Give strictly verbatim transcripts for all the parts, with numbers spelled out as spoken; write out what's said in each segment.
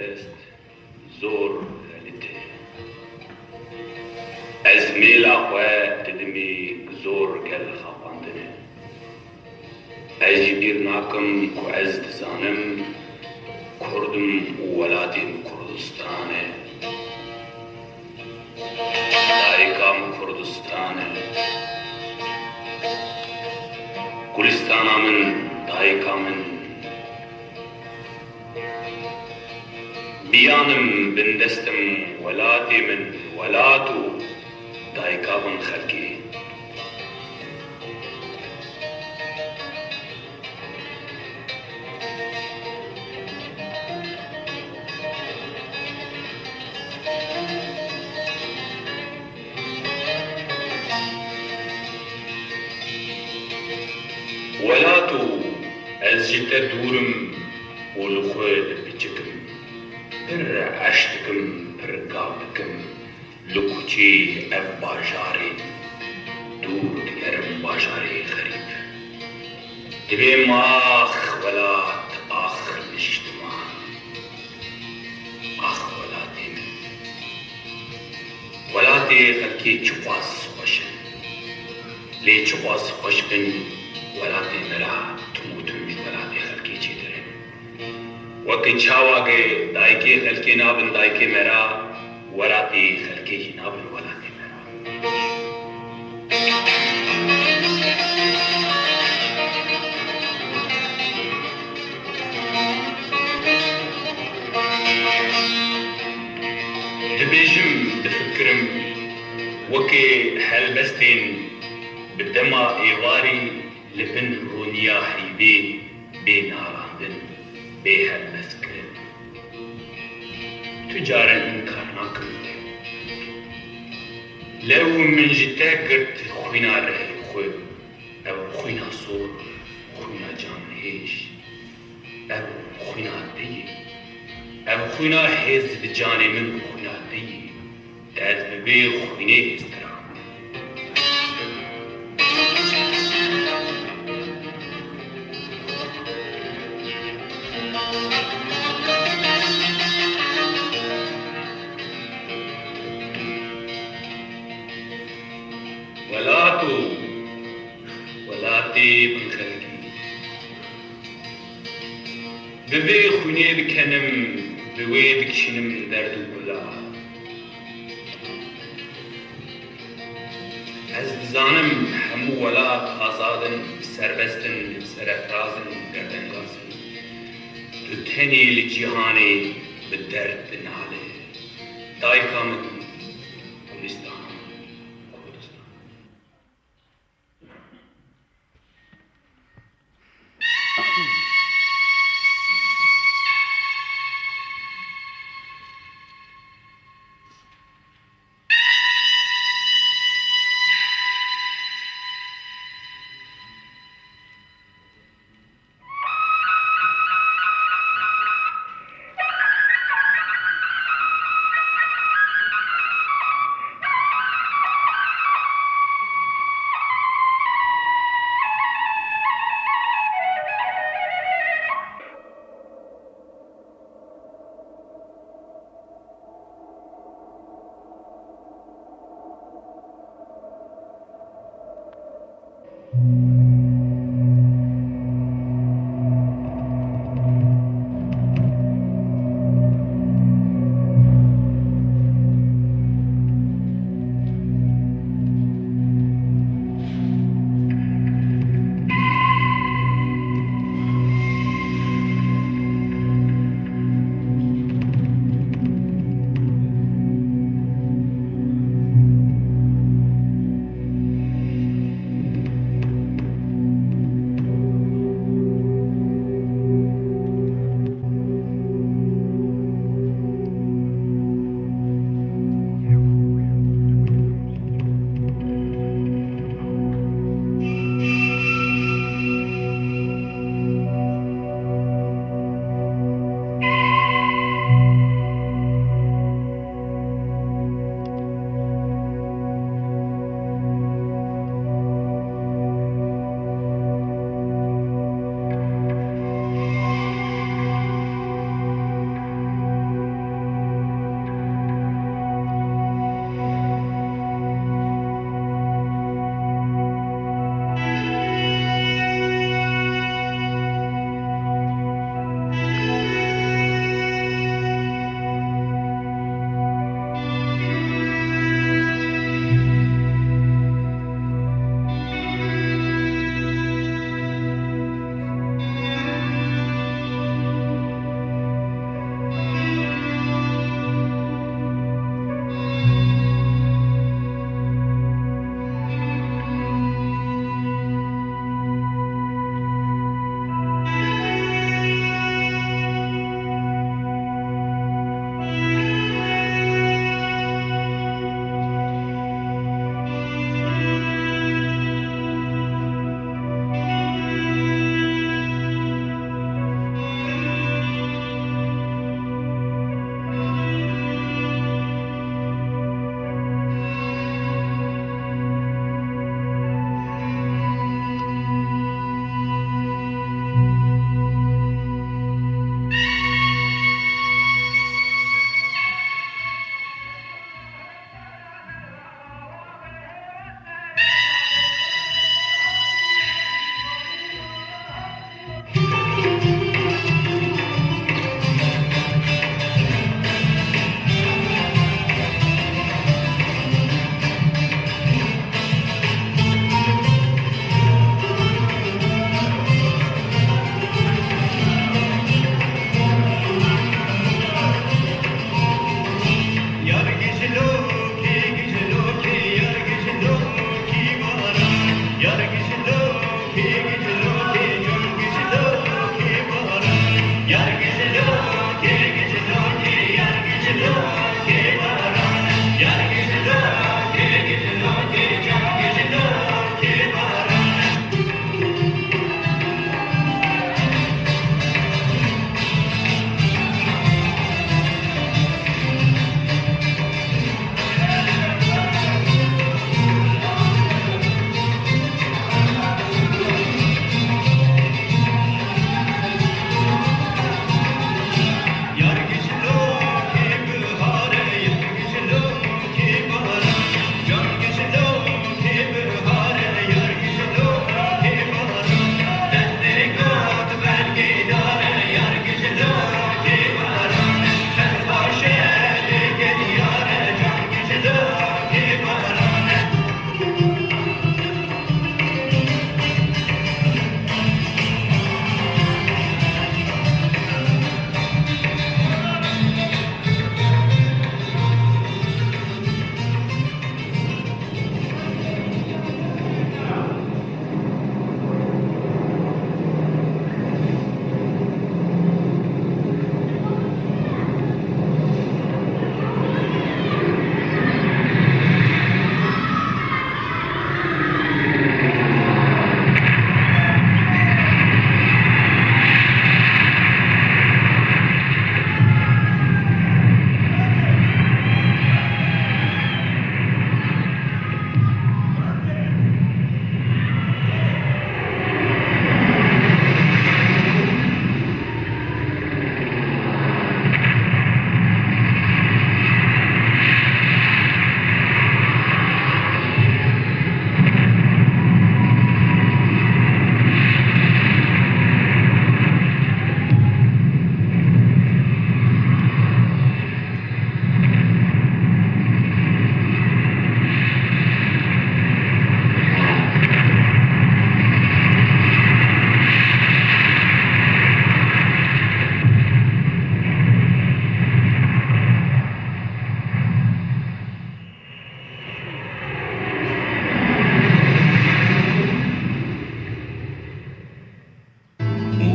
dest zor relit e. Ez mêla xwe didimî zor gel xapandine. Ez jî bîr nakim ku ez dizanim Kurd im û welatê min Kurdistan e. Dayika min Kurdistan e. Gulistana min, dayika min. Biyanim bindestim welatê min, welat û dayika min xelkê. Welat û ez ji te dûr im û li xwe dipiçikim. Pir eş dikim, pir gav dikim. Li kuçê ev bajarê dûr digerim bajarê xerîb. Dibêm ax welat, ax niştiman, ax welatê min. Welatê xelkê çiqas xweş in. Lê çiqas xweş bin, welatê me ra tim û tim ji welatê xelkê çêtir in. Weke çawa ke dayikê xelkê nabin dayikê me ra, welatê xelkê jî nabin welatê me ra. Dibêjim, difikirim, weke helbestên bi dema êvarî li bin rûniya heyvê bê narandin, bê helbestkirin. Tu carin înkar nakim. Lew min ji te girt xwîna rihê xwe, ew xwîna sor, xwîna canhêj. Ev xwîna te ye. Ev xwîna hêz bi canê min xwîna te ye. Te ez bi vê xwînê hêz tirand. Welat û welatê min xelkî. Bi vê xwînê dikenim, bi wê dikişînim derd û kula. Ez dizanim hemû welat azad in, serbest in, serefraz in, derdengaz in. Tu tenê li cîhanê bi derd dinale. Dayika min, Gulistana min, Kurdistan.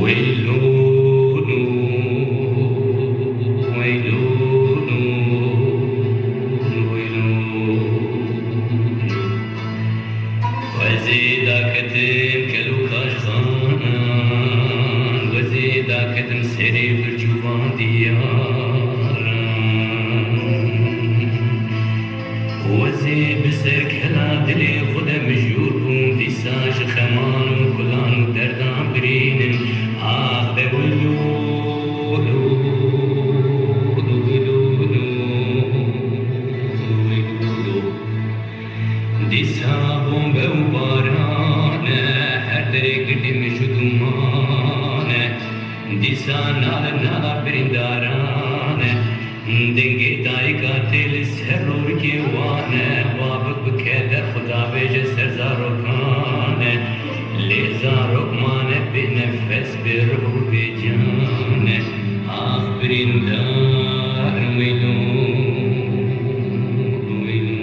Weylûn, weylûn, weylûn. Ez ê daketim kel û kaşxanan, ez ê daketim serê bircûvan diyaran. Ez ê bi ser kela dilê xwe de mijûl bûm, dîsa ji xeman û kulan û derdan birînim. Ax be wilo, lo, lo, lo, lo, lo, lo. Dîsa bombe û baran e, her derê girdî mijûl û duman e. Dîsa nal nala birîndaran e. Dengê dayika tê li ser rûrikê wan e, babik bike derxwe davêje ser zarokan e. Lê zarok mane bê nefes, bê ruh û bê can e. Ax birîndar, weylûn, weylûn.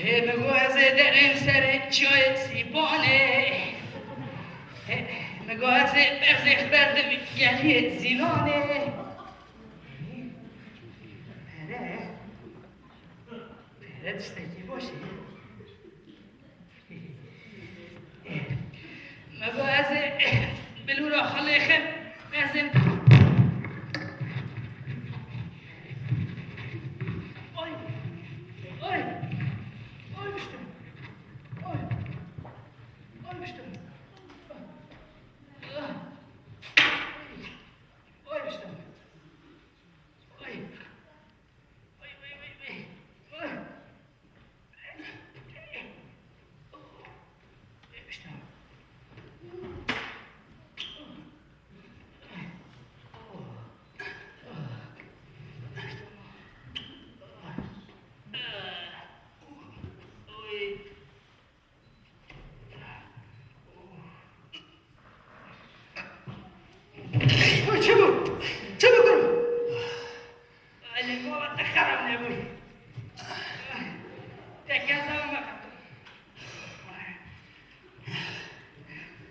Ê, min got ez ê derêm serê çiyayê Sîpanê. Ê, min got ez ê berzê xwe berdivim geliyê Zîlanê. Pere, pere tiştekî baş e. Me got ez ê bilûra xwe lêxim, ez ê... Oy! Oy! Oy, piştim! Oy! Oy, piştim! Oy, piştim! Oy! Oy, oy, oy, oy! Oy! Çi bû? Çi bû kuro? Elê baba te xerab nebûyî. Te keza me qeto.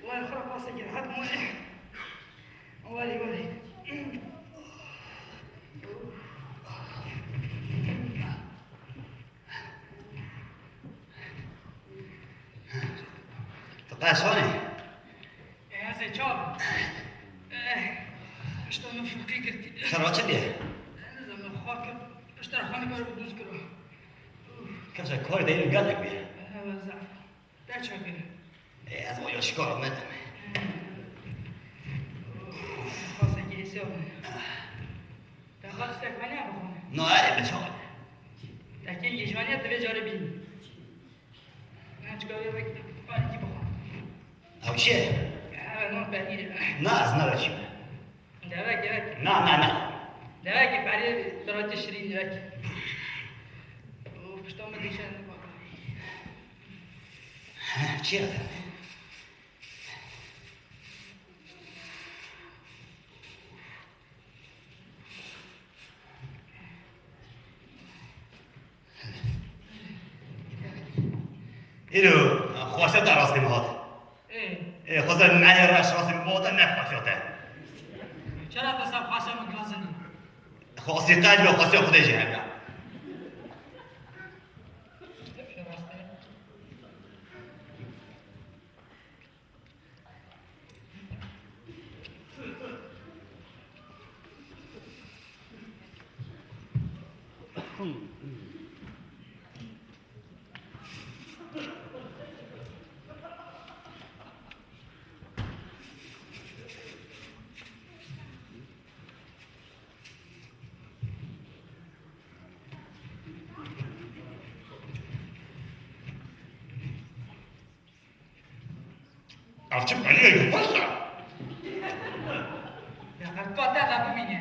Vay xura pasekî rehet mûne. Welî welî. Tu qeşanî? Ez ê çav. Eh, pişta min firqî girtî. Xera çi diye? Nizanim, xwe kir. Pişta xwe nikare bi dûz kiro. Kasa kar deyî gelek bî. Eh, zaf. Te çi kir? Ê, ez wayî şikara me deme. Xasekî êsê bû. Te xwe tiştek hene bixwe? Na, erê, min çawa. Te kengî jiyaniya divê carê bînî. Min çika wê wek parîkî bixwe. Ew çi ye? Ev nan perî. Na, ez nabe çî. Devek, devek. Na, na, na. Devek, perî, birati şirîn, devek. Û pişta min dişe. Çi ye? Îro, xweşe te rastî min hat. Ê. Ê, xwezir neyê reş rastî min hat, ne xweşe te. Çira te ser xweşe min gazinî? Xwesî qelb û xwesî Xwedê jî hebe. Ev çi beliyê xweş e? Ya qerpa te de bimîne.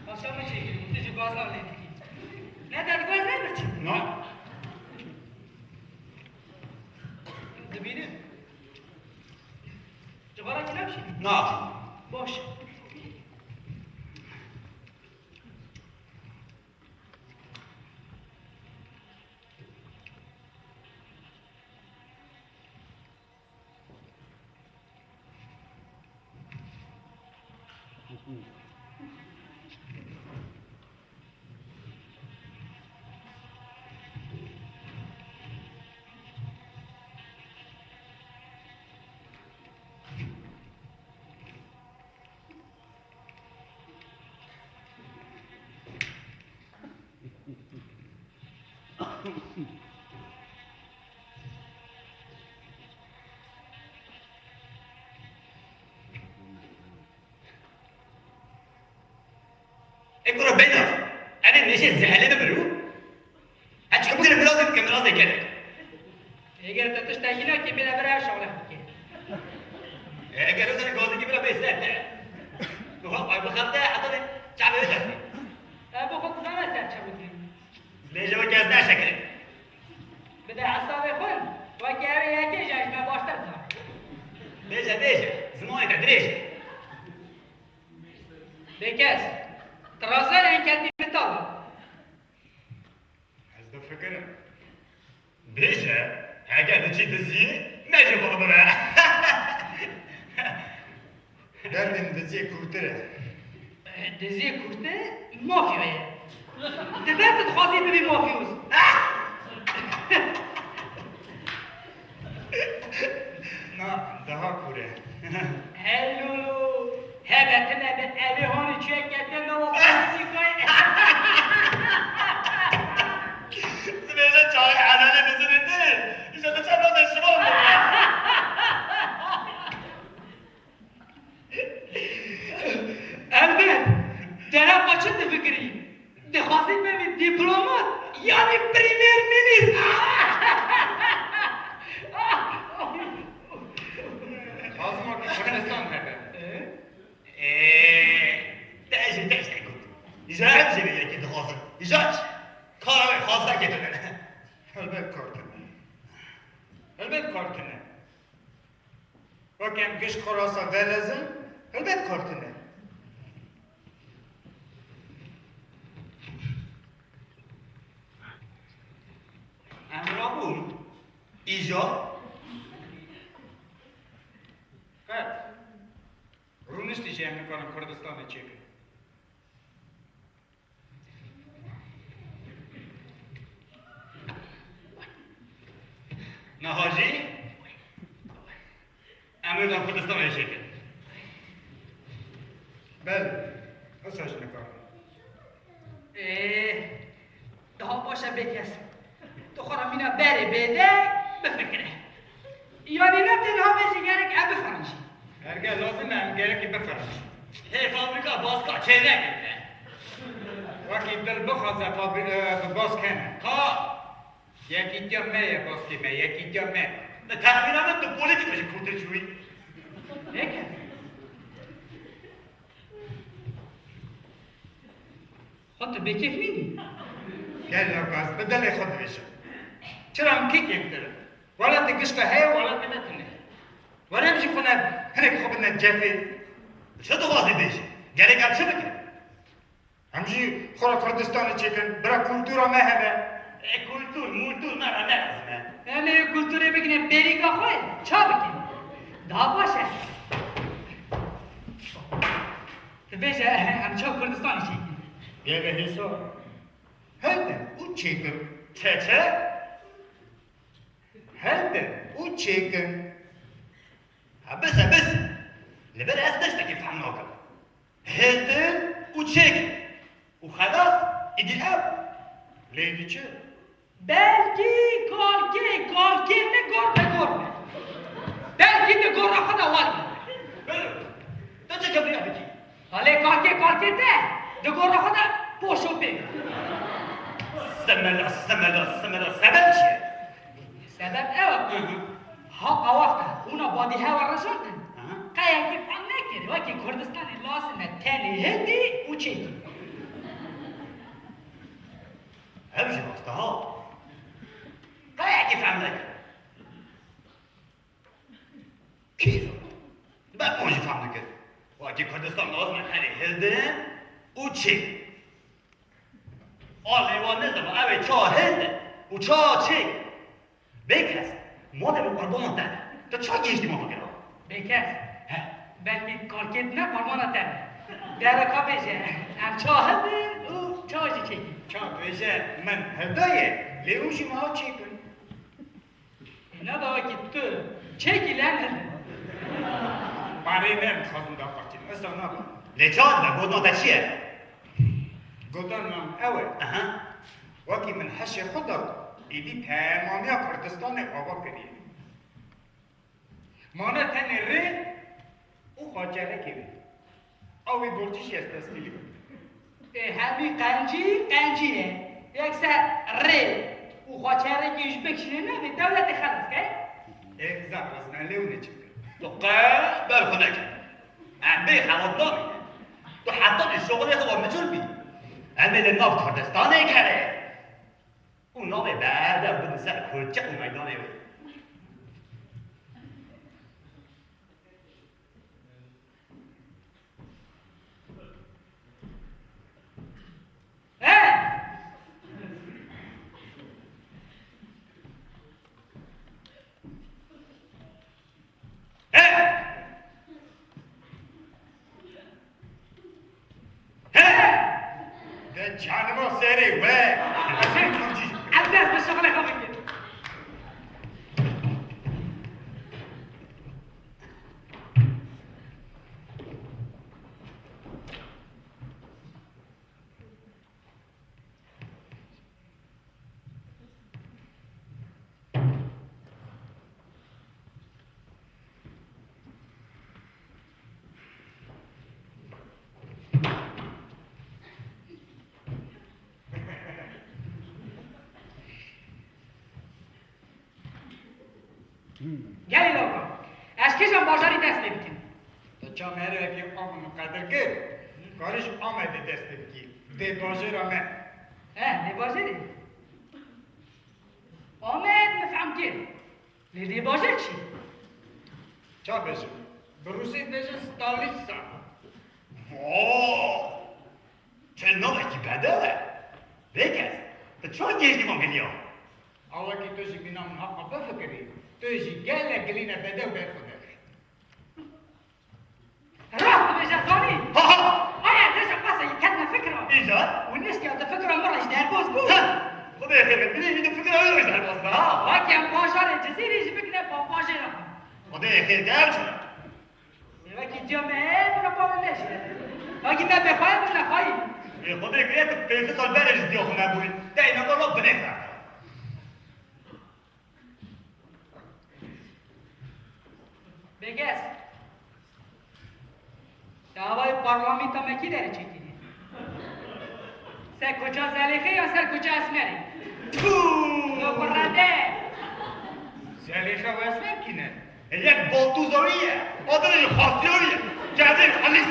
Paşa min çêkir, tu ji gazan lê dikî. Ne te digozê birçî? Na. Dibînim. Cixara kî nabişî? Na. Baş. Ê kuro beyna, erê nêşê zehelê bibirû. Heçik bigire mirazê bike, mirazê gelek. Eger te tiştekî nekî, bêle vir ev şewle bike. E, eger ew tane gazekî bira bê ser te. Tu xwe pay bixebite, heta vê çavê wê destê. E, bo xwe dizane ser çav dikî. Lê ji wekî ez neşekirim. Bide hesabê xwe, wekî ew ê yekê jî ji me baştir dizane. Bêje, bêje, zimanê te dirêj e. Bêkes, tu razer ên ketî min tav. Ez Kirin. Bêje, heger diçî diziyê, ne ji xwe bibe. Derdên diziyê kûrtir e. Diziyê kûrtir mafya ye. Dibe tu dixwazî bibî mafyoz. Na, daha kûr e. Hey lolo, hebe tine bi evê hanê çiyek kete nava politikayê. Dibêje çaxê Emelê dizirîtir. Îşte tu çend nade şivan bû. Elbet, dereqa çi difikirî? Dixwazî bibî dîplomat yanî premyer-mînîst? Lazim e ki Kurdistan hebe. Ê, te jî, te jî got. Îja em jî vê yekê dixwazin. Îja çi? Kara wê xwazekê tune. Helbet kar tune. Helbet kar tune. Weke em giş xwe rasa velezin, helbet kar tune. Em rabûn îja qet rûniştî jî em nikarin Kurdistanê çêkin. Niha jî em ê li Kurdistanê çêkin. Belê, wisa jî nikarin. Ê, daha baş e bêkes. Tu xwe re mîna berê bêde, bifikire. Yanî ne tenha vê jî gerek e bifirinjî. Herge lazim e em gerekî bifirinjî. Hê fabrîka baska çênekirine. Wekî dil bixwaze fabri-, e, bi bask hene. Ka? Yekîtiya me ye baskê me, yekîtiya me. Bi texmîna min tu polîtîka jî kûrtir çûyî. Pêke. Xwe tu bêkêf nînî? Gel lewka ez bi dilê xwe dibêjim. Çira em kê kêmtir in? Welatê gişka heye, welatê me tune. Were em jî xwe ne, hinek xwe bidine cefê. Çi dixwazî bêjî? Gerek em çi bikin? Em jî xwe re Kurdistanê çêkin, bira kultura me hebe. E, kultur, multur me re ne lazim e. Em ê kulturê bikine bêrîka xwe, ça bikin? Daha baş e. Tu bêje, em çawa Kurdistanê çêkin? Gelê hêsa. Hildin û çêkin. Çe çe? Hildin û çêkin. Ha, bis e, bis. Li vir ez tiştekî fehm nakim. Hildin û çêkin. Û xelas, îdî ev. Lê îdî çi? Belkî kalkê, kalkê me gor be gor be. Belkî di gora xwe de wer be. Bêro, tu çi kevriya dikî? Halê kalkê, kalkê te di gora xwe de poşo pê. Semela, semela, semela, sebeb çi ye? Sebeb ew e. Hı hı. Ha, qawaq e. Hûna badî hewa rejandin. Hı hı. Qeyekî fehm nekir. Wekî Kurdistanê lazim e tenê hildî û çêkî. Ev jî rast e ha. Qeyekî fehm nekir. Kî zana? Ber wan jî fehm dikir. Wekî Kurdistan lazim e tenê hildin û çêk. A lê wan nizana ew ê ça hildin û ça çêk. Bêkes, madem û qurbana te, tu ça gihiştî mafekê ra? Bêkes. He. Belkî kalkê ne qurbana te be. Dereka bêje, em ça hildin û ça jî çêkî. Ça bêje, min hilda ye, lê hûn jî ma çêkin. Ê, ne dawekî tu çêkî lem hildin. Parê ne, em dixwazin daqartîn. Esa nabe. Lê ça dibe, gotina te çi ye? Gotina min ew e. Aha. Wekî min hişê xwe da, êdî temamiya Kurdistanê ava kiriye. Mane tenê rê û xaçerekê wê. Ew ê borcî jî ez tesmî dikim. Ê, hemî qencî, qencî ye. Yekser rê û xaçerekê ji bikişîne nabê dewletê xelas ke. Ê, zaf rast e, lê hûn ê çi bikin? Tu qe ber xwe neke. Em bê xelat nabînin. Tu heta dê şoxulê xwe micûl bî. Em ê li nav Kurdistanê kerê. Û navê berdev bidin ser kulçe û meydanê wê. He! Canimo serê we. Ez dest bi şixulê xwe bikim. Gelê lawka, ez kîjan bajarî dest pê bikim? Tu ça merivekî Amed qedir kir, karî ji Amedê dest pê bikî. Dê bajêra me. He, dê bajêrê. Amed min fehm kir. Lê dê bajêr çi? Ça bêjim? Bi rûsî dibêjin Stolîtsa. Vo! Çi navekî bedew e. Vê kes, tu çawa gêj dîvan giliya? Awakî tu jî mîna min hema bifikirî, tu jî gelek gilîne bedew ber xwe derê. Rast dibêje, zanî? Ha ha! Aya ez ê ji qaseyî ketime fikra. Îcar? Û niştiya di fikra min re jî derbas bû. Ha! Xwedê xêr be, binê min di fikra wê re jî derbas be, ha? Weke bajarê Cizîrê jî bikine pa bajêra xwe. Xwedê xêr ke, ev çi? Ê, wekî diya me heye, min re pa min neşîne. Wekî me bêxwe ye, min nexwayî. Ê, Xwedê kiriye tu pêncî sal berê ji diya xwe me bûyî. Dey me got, binê xwe. Bêgez. Te avayê parlamenta me kî derê çêkirî? Ser kuça Zelêxê ya ser kuça Esmerê? Tû! No kurrende! Zelêxa û Esmer kî ne? E, yek baltûza wî ye, adina jî xasiya wî ye. Cevdê Elî.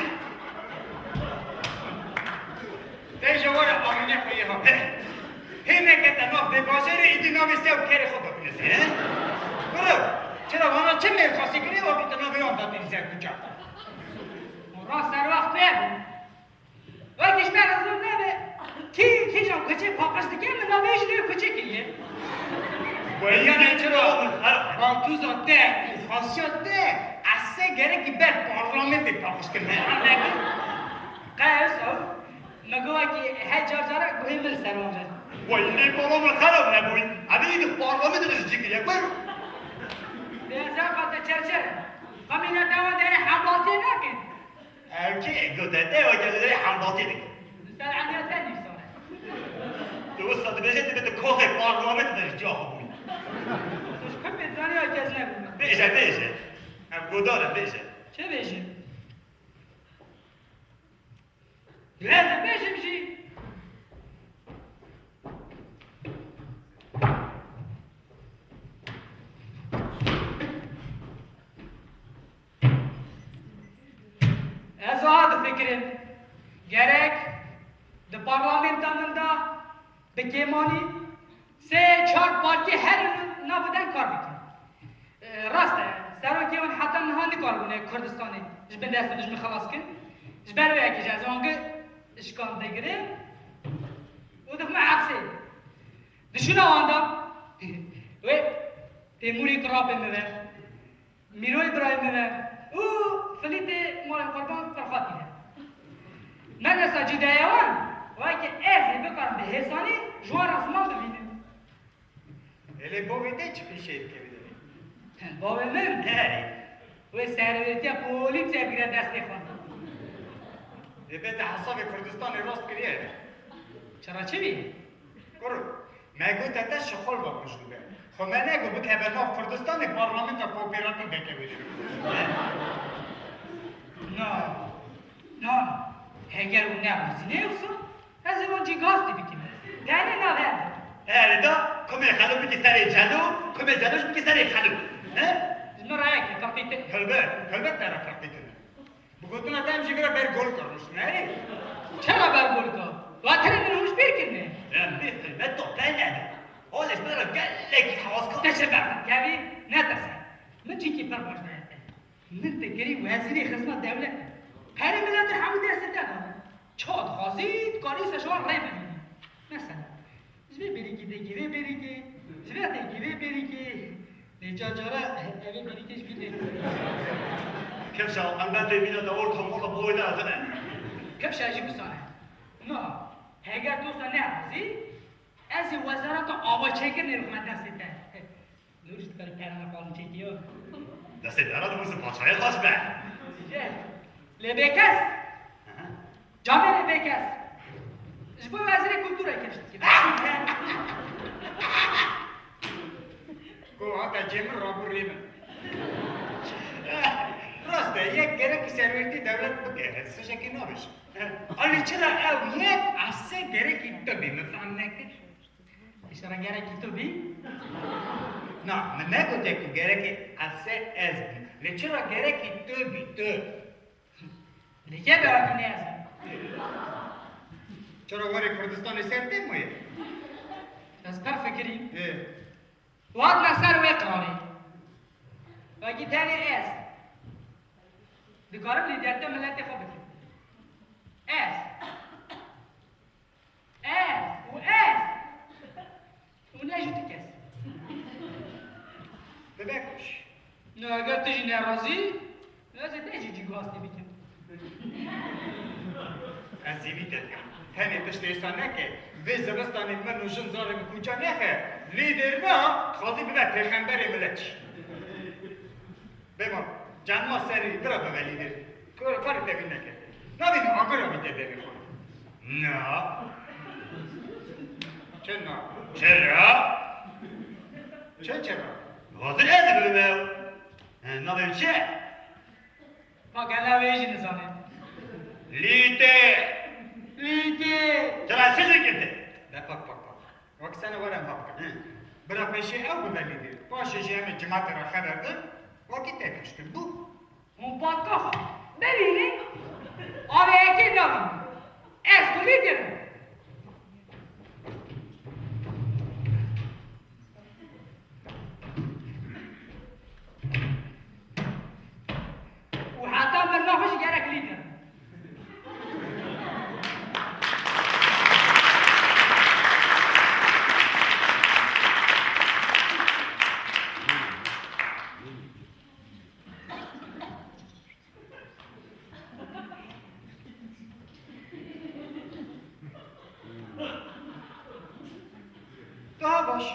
Te ji were amîne xwe yê ha. Hê nekete nav bêbajêrê, îdî navê sê û kerê xwe bibinêse. He? Kuro, çira vana çi mêrxasî kirî, wekî tu navê wan datînî ser kuça? Rast serwaxt nebû. Wekî ji me re zor nebe. Kî, kîjan kuçê paqij dike, min navê jî lê kuçê kiriye. Weyane çira? Baltûza te û xasiya te, ez sê gerekî ber parlamentê paqij kirine. Qey ew saw? Me got wekî her car cara guhê min li ser wan re. Wey, lê bala min xerab nebûyî. Evî di parlamentê de ji cî kiriye. Wer. Bêza xwe te çerçer. Xemîna dewa derê hembaltiyê nakin. Ew kê gote te weke li derê hembaltiyê dike. Li ser eniya te nîvsar e. Tu wisa dibêje tu bê tu koxê parlamentê de ji ciya xwe bûyî. Tu ji ku pê zanî weke ez nebûme? Bêje, bêje. Em godar in, bêje. Çi bêjim? Rêz bêjim jî. Ez wiha difikirim, gerek di parlamenta min de bi kêmanî sê çar parkê her naviden kar bikin. E, rast e, serokê wan heta niha nikaribûne Kurdistanê ji bin destê dijmin xelas kin. Ji ber vê yekê jî ez wan gi-, şikan digirim û dixime hepsê. Di şûna wan de wê Têmûrê Turapê min ve, Mîroyê birayê min ve û Filîtê malê Qurban Ferxatî ne. Me desa cî daye wan, weke ez ê bikarim bi hêsanî ji wan re ziman bivînim. Ê lê bavê te çi pêşeyê dike vê derê? Bavê min? He. Wê serwêtiya polîsê bigire destê xwe. Ê bê te hesabê Kurdistanê rast kiriye? Çira çi bî? Kuro, me gote te şixul ve mijûl be. Xwe me negot bikeve nav Kurdistanê parlamenta kooperatîf veke wê derê. Na, na, na. Heger û nebû zî ne wisa? Ez ê wan cî gastî bikim. Tenê navend. Erê da, kumê xelo bikî serê celo, kumê celo jî bikî serê xelo. He? Ji min re yek e, feqî te. Helbet, helbet te re feqî te. Bi gotina te em jî vira ber golka rûştin, erê? Çera ber golka? Waterê min hûş bêr kirine. Em bê helbet to te nebe. Holê ji min re gelekî hewaz ka. Te çi ber kevî? Netirse. Min cîkî pir baş daye te. Min te kirî wezîrê xizma dewlet. Perê miletin hemû destê te de. Ça dixwazî, dikarî ser şewan rê bibînî. Mesela, ji vê bêrîkî têkî vê bêrîkê, ji vê têkî vê bêrîkê. Lê ca cara evê bêrîkê ji bîr tê. Kevşa, elbet vê bîna de orta mola boyda dine. Kevşa jî wisa ne. Na, hek Eger tu wisa nerazî, ez ê wezareta avaçêkirinê bixime destê te. Nûr ji dikarî perana qalin çêkî yo. Destê te re dibûse paçayê xweş be. Lê bêkes. Aha. Camêrê bêkes. Ji bo wezîrê kulturê keş dikir. Ku hate cê min rabû rê min. Rast e, yek gerek serwêtî dewlet bike, sijekî nabêjim. Alî çira ew yek ese gerekî tu bî, min fehm nekir. Îşte re gerekî tu bî? Na, min negote ku gerekî ese ez bî. Lê çira gerekî tu bî, tu? Lê kê be wekî ne ez bî? Çira warê Kurdistanê ser tê moye? Ez qir fikirî. Ê. Hatime ser wê qirarê. Wekî tenê ez dikarim lîdertiya miletê xwe bikim. Ez. Ez û ez û ne jî tu kes. Bibe kuş. Ne, eger tu jî nerazî, ez ê te jî cîgastî bikim. Ez zîvî te dikim. Tenê tiştê êsa neke, vê zivistanê min û jin zarê min kûça nexe, lîder na, dixwazî bibe pêxemberê milet jî. Bêma, canma serî, bira bibe lîder. Kar-, karê te vî neke. Nabîne agara vî te derê xwe. Na. Çi na? Çira? Çi çira? Hazir ez bibim ew. He, navê çi? Ma gele wê jî nizane. Lîtê. Lîtê. Çira çi zikirdi? De pak, pak, pak. Wek sene were em ha bikin. Hı. Bira pêşê ew bibe lîder. Paşê jî em ê cimatê re xeber din. Wekî têkiştin. Bû. Hûn padkaxa. Bibînin. Avê yekê nabînin. Ez xwe lîder im. Û heta meriva xwe jî gerek lîder. Daha baş.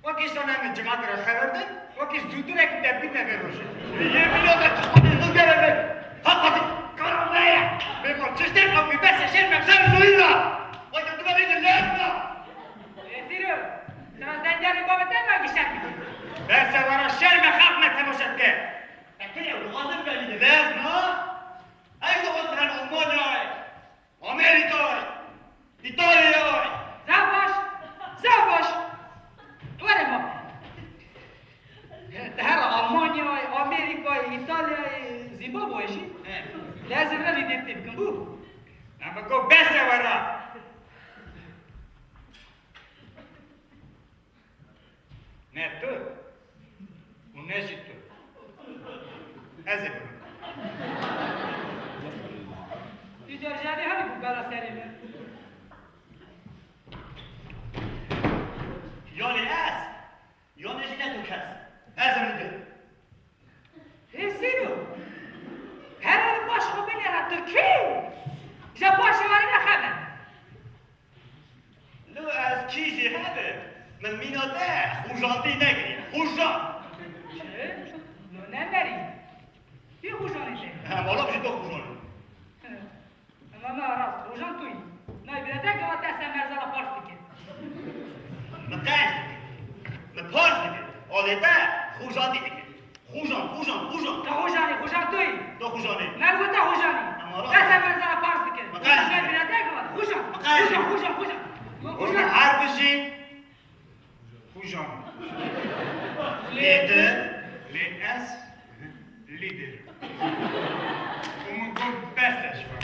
Wekî sona min cimatê re xeber din, wekî zûtirek te bîne vê rojê. Yê bila de tu xwe dê zû gere min. Ha xwe dê kara me ye. Bê ma çiştê ew bî bes e şêr me ser zûyî ra. Wekî tu bebî de lêz me. Êzîro, tu ez dengerê bavê te me gişek bikî. Bes e wera şêr me xelq me temaşe dike. Ekê ew dixwazin belî de lêz me. Ew dixwazin her Almanyayê. Amerîkayê, Îtalyayê. Zaf baş, zaf baş. Were ma. Her Almanyayê, Amerîkayê, Îtalyayê, Zimbabweyê jî. He. Lêzim re lîderî tê bikim bû. Em bi ku bes e were. Ne tu û ne jî tu. Ez ê bibim. Tu dercadê hebî ku bela serê min. Yanî ez, yanî jî ne tu kes. Ez im li. Hêsîno, her li paş xwe binêre tu kî? Ji paşê we re nexeber. Lo ez kî jî hebe, min mîna te xûjantî nekiriye. Xûjan. Çi? Lo ne merî? Kî xûjanê te? He, mala jî to xûjanê. Ama me rast, xûjan tu yî. Nayê bîra te gava te ser merzala pars dike. Min qenc dike. Min pars dike. Alê te xûjantî dike. Xujan, xujan, xujan. Te xujanî, xujan tu yî. Tu xujanî. Me li te xujanî. Ama ra. Dest me zana pars dikir. Xujan, xujan. Xujan, xujan, xujan. Xujan. Her bijî xujan. Lê tu, lê ez, lîder. Û min got bes e ji we.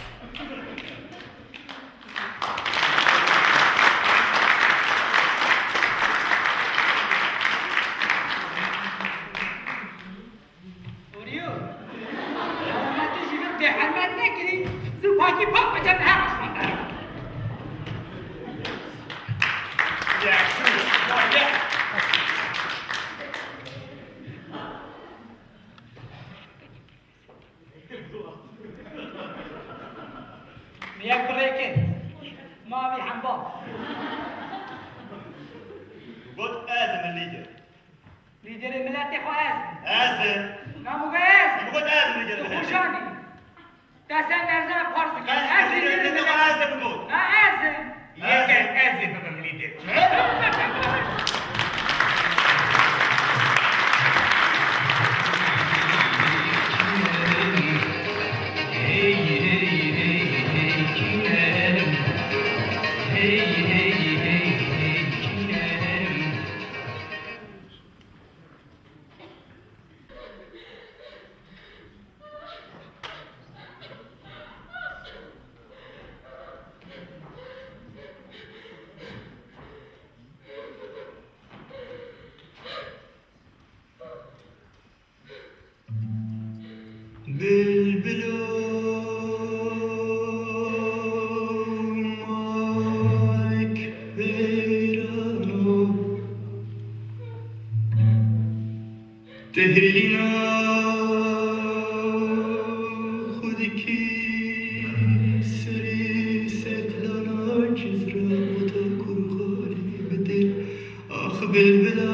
Orîyo, hema tu jî min bêhermet nekirî, zû pakî pak biçe bi her aşman de. Hemba. Got ez im lîder. Lîderê miletê xwe ez im. Ez im. Namu ve ez im. Got ez im lîderê miletê. Xweşanî. Te sen derzana parz dikî. Ez lîderê miletê xwe ez im got. Ha, ez im. Yeke ez ê bibim lîder. Bilbilo malik beyrano. Tehlîna xwe dikî serê seklana cizra ota kurxanê bidê. Ax bilbila.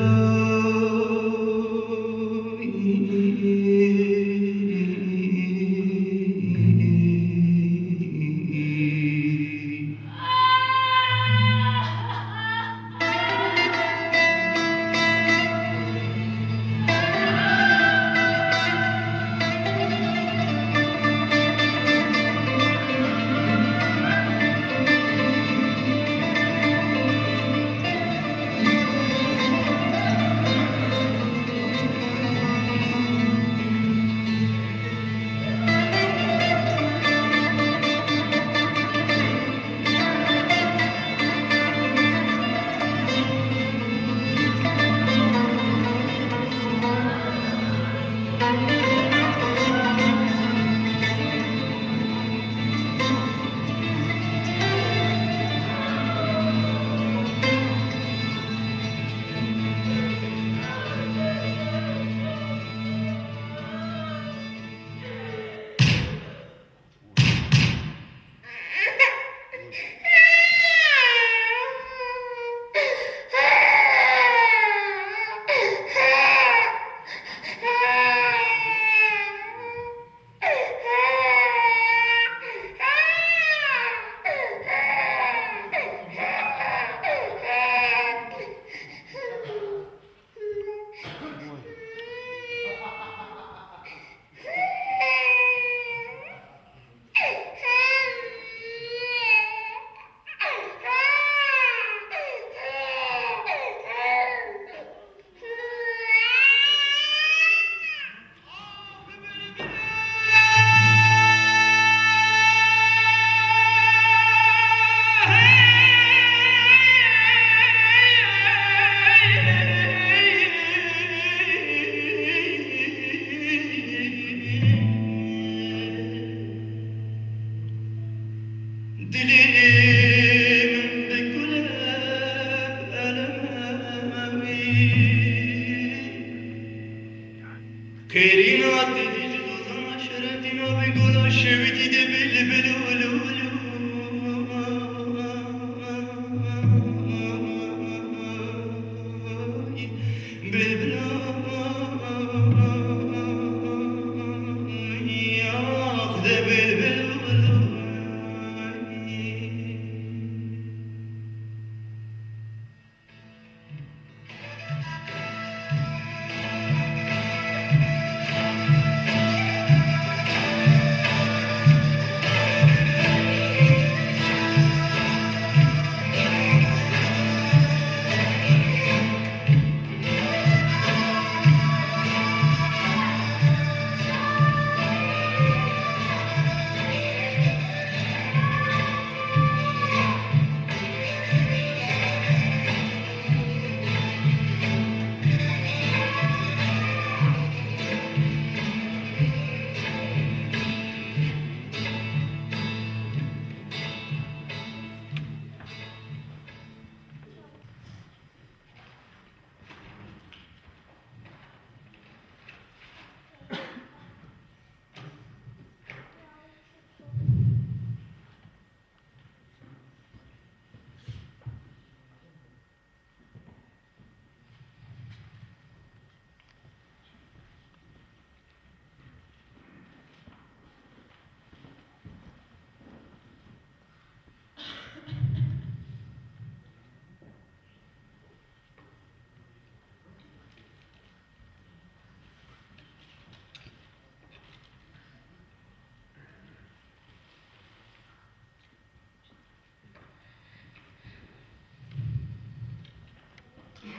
Tu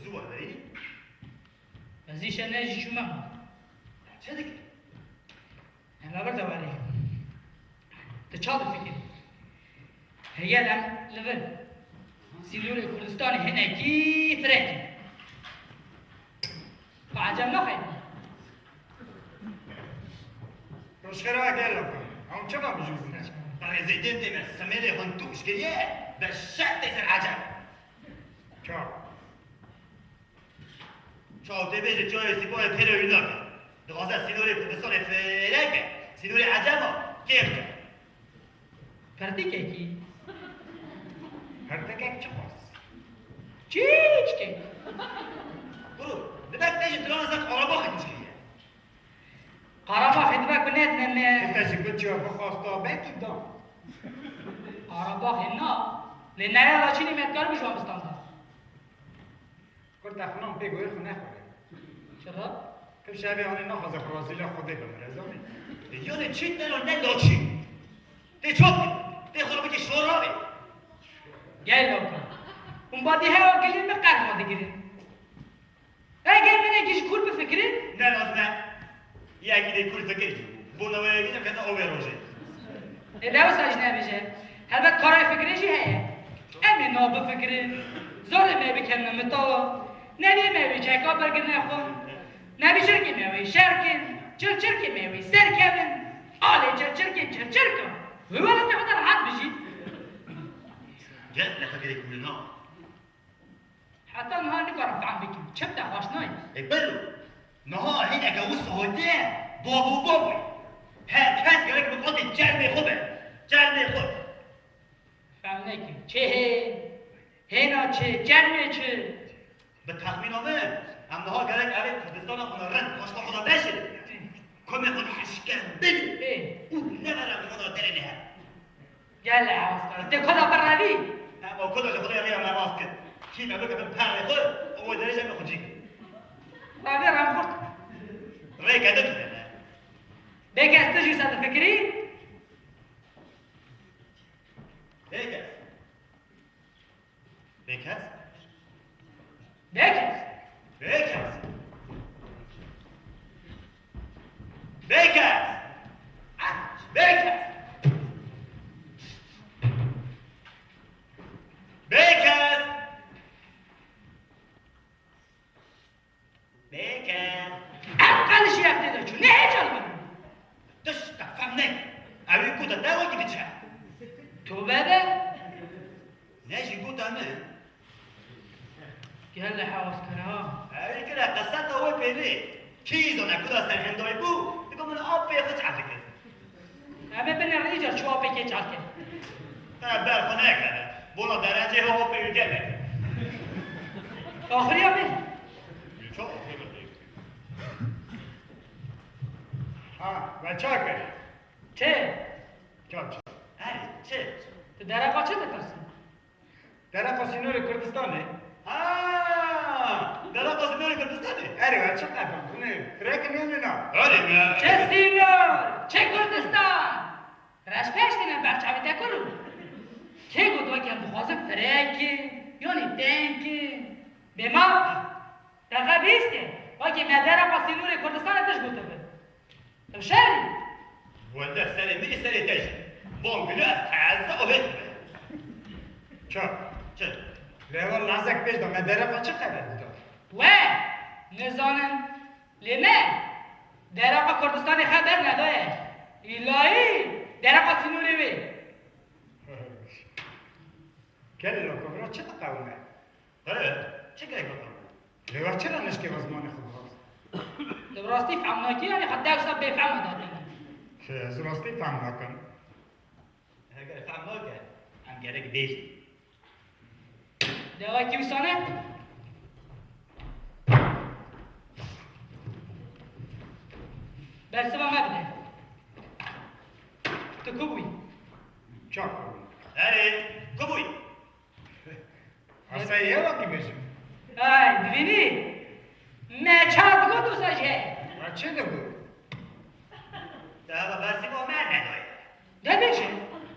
zû werî? Ez îşe ne jî çûme. Çi dikî? Em li vir de werî. Tu ça difikirî? Heye em li vir. Sînorê Kurdistanê hinekî firek in. Tu ecem naxeyî? Rojxera gel oku. Ew çima bijûzine? Rêzêdên tê me simêlê hûn tûş kiriye, bi şertê ser ecem. Çawa? Çawa tê bêje çiyayê Sîpoyê pêre wî nake. Dixwaze sînorê Kurdistanê fêreke, sînorê ecema kêf ke. Pirtikekî. Pirtikek çi xwest? Çîçkek. Kuro, dibe te ji Dranzek Arabaxê tûş kiriye. Qarabaxê dibe ku nedine me. Te ji ku çiya bixwasta belkî da. Qarabaxê na. Lê neya Laçînê me dikar bi ji wan bistanda. Kur te xinan pê goyê xwe nexwere. Çira? Tim şevê anê naxwaze xwe razîla Xwedê bimire, zanî? Yanê çi te lo ne Laçîn? Tê çap, tê xwe bikî şoravê. Gel lawka. Hûn badî hewa gilî min qerma digirin. Eger min êkî ji kûr bifikirin? Ne, naz ne. Yekî dê kûr fikir kî. Bona wê yekî kete o vê rojê. Ê, ne wisa jî nebêje. Helbet karayê fikirê jî heye. Em ê na bifikirin. Zorê me bikevne mitala. Neviyê me wê çeka bergirine xwe. Nevî çirkê me wê şer kin. Çirçirkê me wê serkevin. Alê çirçirkê çirçirka. Wê welatê xwe de rehet bijî. Gel ne fikirê kûr na. Heta niha nikarim fehm bikim. Çi bi te xweş nayê? Ê biro, niha hineke wisa hatiye, babo babo. Her kes gerek bi qotê çermê xwe be. Çermê xwe. Fehm nekim. Çi hê? Hêna çi? Çermê çi? Bi texmîna min, em niha gerek evê Kurdistana xwe rind, paşta xwe de beşin. Komê xwe de hişken bidin. Ê. Û ne vera xwe de derê nehe. Gel hewskar. Tê koda birevî? Em o koda ji Xwedê rêya me rast kir. Kî me bike bin perê xwe, ew derê jî em xwe cî kir. Revê remxurt. Rêke din tune ne. Bêke ez tu jî wisa difikirî? Bêke. Bêkes? Bêkes? Bêkes? Bêkes? Ah, bêkes? Bêkes? Bêke. Ev qelişî ev tê de çû. Ne heyecan min. Tişt te fem neke. Ew ê ku de te wekî diçe. Tobe de. Ne jî ku te min. Gel li hewaz kir ha. Ew ê kire qeseta wê pêlê. Kî zane ku da serhendayî bû, digo min apê xwe çar dikir. Em ê binêrin îcar çi apê kê çar kir. Te ber xwe nekeve. Bona derecê ho apê wî gelek. Axiriya min. Çok. Ha, ve çar kir. Çi? Çar çi? Erê, çi? Tu dereqa çi ditirsî? Dereqa sînorê Kurdistanê. Ha! Dereqa sînorê Kurdistanê. Erê, we çi qefan? Hûn ê firekin yan na? Erê me. Çi sînor? Çi Kurdistan? Reşpeş tîne ber çavê te kuro. Kê got weke em dixwazin firekin, yanî tenkin? Bêma? Te xwe bihîstiye? Wekî me dereqa sînorê Kurdistanê tişt gotibe. Tu şerî? Wele serê min ê serê te jî. Van gulî ez teze avêt me. Çak. Çi? Lê wan lazek pêş de me dereqa çi xeber dida? We nizanim. Lê me dereqa Kurdistanê xeber nedaye. Îlayî dereqa sînorê wê. Gelê Lokobra çi diqewime? He, çi gerek biqewime? Lê we çira nişkê we zimanê xwe birast? Tu bi rastî fehm nakî, yanî xwe dewsa bêfehm e datîne. Şey, ez rastî fehm nakim. Heger fehm nake, em gerek bêjin. Dewekî wisa ne? Bersiva me bide. Tu ku bûyî? Çawa ku bûyî? Erê, ku bûyî? Hasta ye wekî bêjim. Ay, dibînî? Me çawa digot wisa jî heye. Ma çi digot? Te heva bersiva me nedaye. De bêje,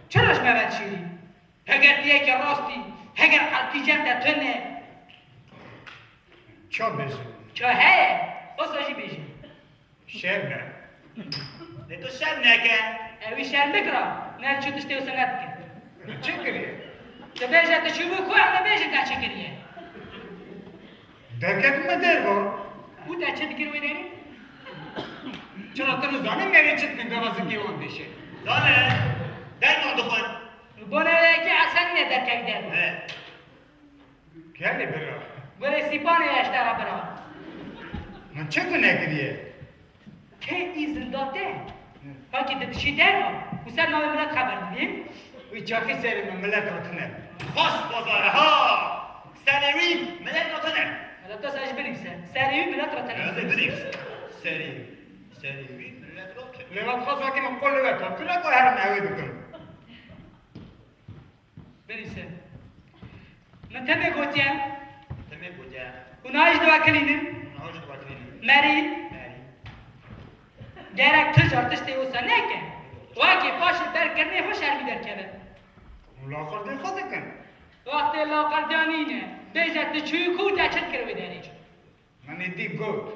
çira ji me ve dişêrî? Heger tu yekê rast î, heger qelkî cem de tune. Ça bêjim? Ça heye, wisa jî bêje. Şerm e. Lê tu şerm neke. Ew ê şerm bikira, ne çi tiştê wisa nedike. Min çi kiriye? Dibêje tu çûbû ku, em dibêjin te çi kiriye. Derketime derva. Û te çi dikir wê derê? Çira tu nizanî merê çi dikin, deva zikê wan dêşe. Zane, derman dixwin. Bona wê yekê Esen ne derkevî derva. He. Gelê bira. Gurê Sîpanê ye ji te re bira. Min çi gune kiriye? Kê îzin da te? Hı. Hakî tu dişî derva û ser navê milet xeber didî? Wî çaxî serê min milet re tune. Xas bazar e ha! Serê wî milet re tune. Hele tu ser ji binivîse. Serê wî milet re tune. Ez ê binivîsim. Serê wî. Serê wî milet re tune. Lê vat xas wekî min qul li we ket. Tu ne ku herim ewê bikim. Binivîse. Min temê gotiye. Temê gotiye. Hûn aciz dibakilînin. Hûn aciz dibakilînin. Merî. Merî. Gerek tu car tiştê wisa neke. Wekî paşê berkirinê xwe şermî derkeve. Hûn laqardê xwe dikin. Wextê laqardiya nîne. Bêje tu çûyî ku, te çi dikir wê derê? Min êdî got.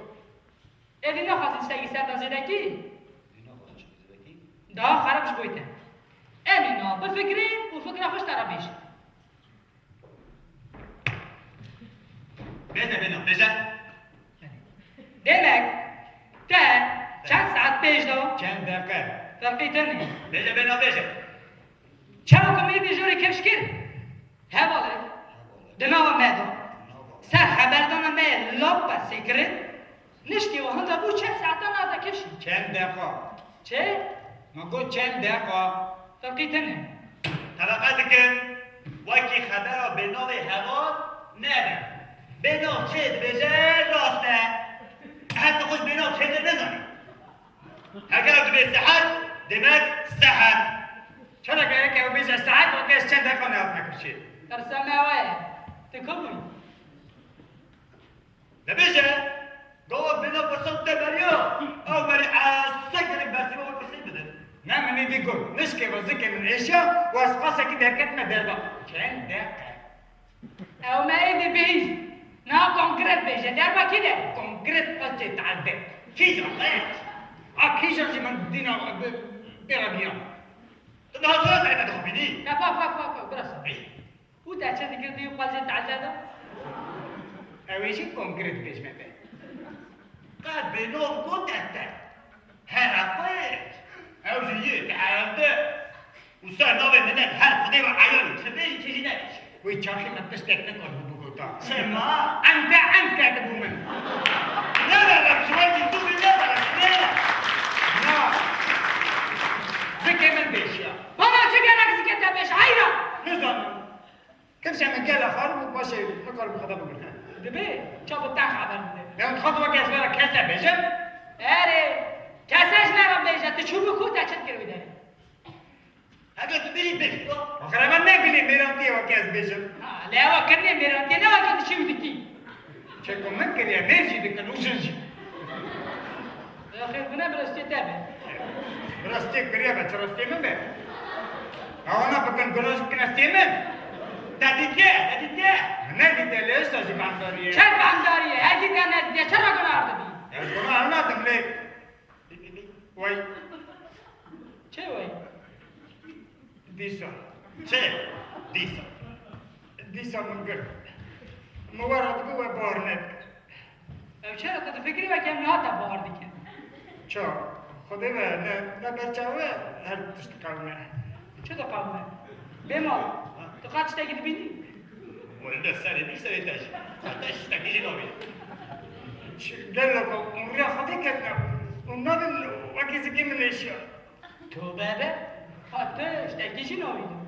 Êdî naxwazî tiştekî ser de zêdekî? Êdî naxwazî tiştekî zêdekî? Daha xerab ji bo te. Em ê niha bifikirîn û fikra xwe ji te re bêjin. Bêje, bêje, bêje. Demek te çend saet pêş de? Çend deqe? Ferqî tune. Bêje, bêje, bêje. Çawa ku min êdî jorê kifş kir? Hevalek di nava me de ser xeberdana me yê lap bersê kirin, nişkê we hinda bû çend saetan nava kifşî. Çend deqa? Çi? Min got çend deqa? Ferqî tune. Tebeqe dikin, wekî xebera bênavê heval nebe. Bênav çê dibêje rast e. Her tu xwe ji bênav çêtir nizanî. Heger tu bê sehet, demek sehet. Çanak e, yek ew bêje sehet, weke ez çend deqa nehatime kifşê. Qirsa me ew e. Tu ku bûyî? Dibêje, gava bêna pirsan te beriya, ew berî ese gelek bersiva wê pirsê bidin. Ne, min êdî got, nişkê ve zikê min êşiya, û ez qasekî derketime derva. Çend deqe? Ew me êdî bihîst. Niha konkret bêje, derva kî de? Konkret qasê taze. Kîjan qas? A kîjan jî min dîna bi-, bêra diya. Tu niha çawa serê me dixwînî? Ne, pa, pa, pa, pa, birasa. Ey. Û te çi dikir di qasê taze de? Ew ê jî konkret bêjme be. Qet bênov got te te. Here xweş. Ew jî yê te erde. Û ser navê milet her Xwedê ve eyanî, çi bêjî, çi jî nebêjî. Wê çaxî min tiştek nekar bû bigota. Çima? Ente ent ketibû min. Neverem, ji we dîtûbî neverem, ne. Na. Zikê min bêşiya. Baba, çi gerek zikê te bêş, heyra? Nizanim. Kifşa min gela xar bû, paşê nikarim xwe de bigirtim. Dibê, ça bi te xeber bide. Ya, dixwazim weke ez were kese bêjim. Erê, kese ji me re bêje, tu çûbû ku, te çi dikir wî derê? Heger tu bêjî bêjî, ya. Axir eva ne bilê mêrantiyê weke ez bêjim. Ha, lê ewa kirinê mêrantiyê ne weke tu çi wî dikî. Çeko min kiriye, mêr jî dikin û jin jî. Ya xêr bûne bi rastiyê te be. Bi rastiyê kiriye be, çi rastiyê min be? Ewana bikin, gulaj bikin, ez tê min. Te dîtiye, te dîtiye. Ne dîtiye, lê êşta jî behndarî ye. Çend behndarî ye? Her dî te nedîtiye, çira gunar dibî? Ez gunar nadim lê. Wey. Çi wey? Dîsa. Çi? Dîsa. Dîsa min girt. Min we re dibû we bawer nedikir. Ew çira tu difikirî weke em niha te bawer dikin? Ça? Xwedê ve ne, ne ber çav e, her tişt diqewime. Çi diqewime? Bêmal, tu qet tiştekî dibînî? Wele serê bî serê te jî. Te tiştekî jî nabînî. Ç-, gelo ku hûn rêya Xwedê ketine û nabin wekî zikê min êşiya. Tobe be, ha tu tiştekî jî nabînî.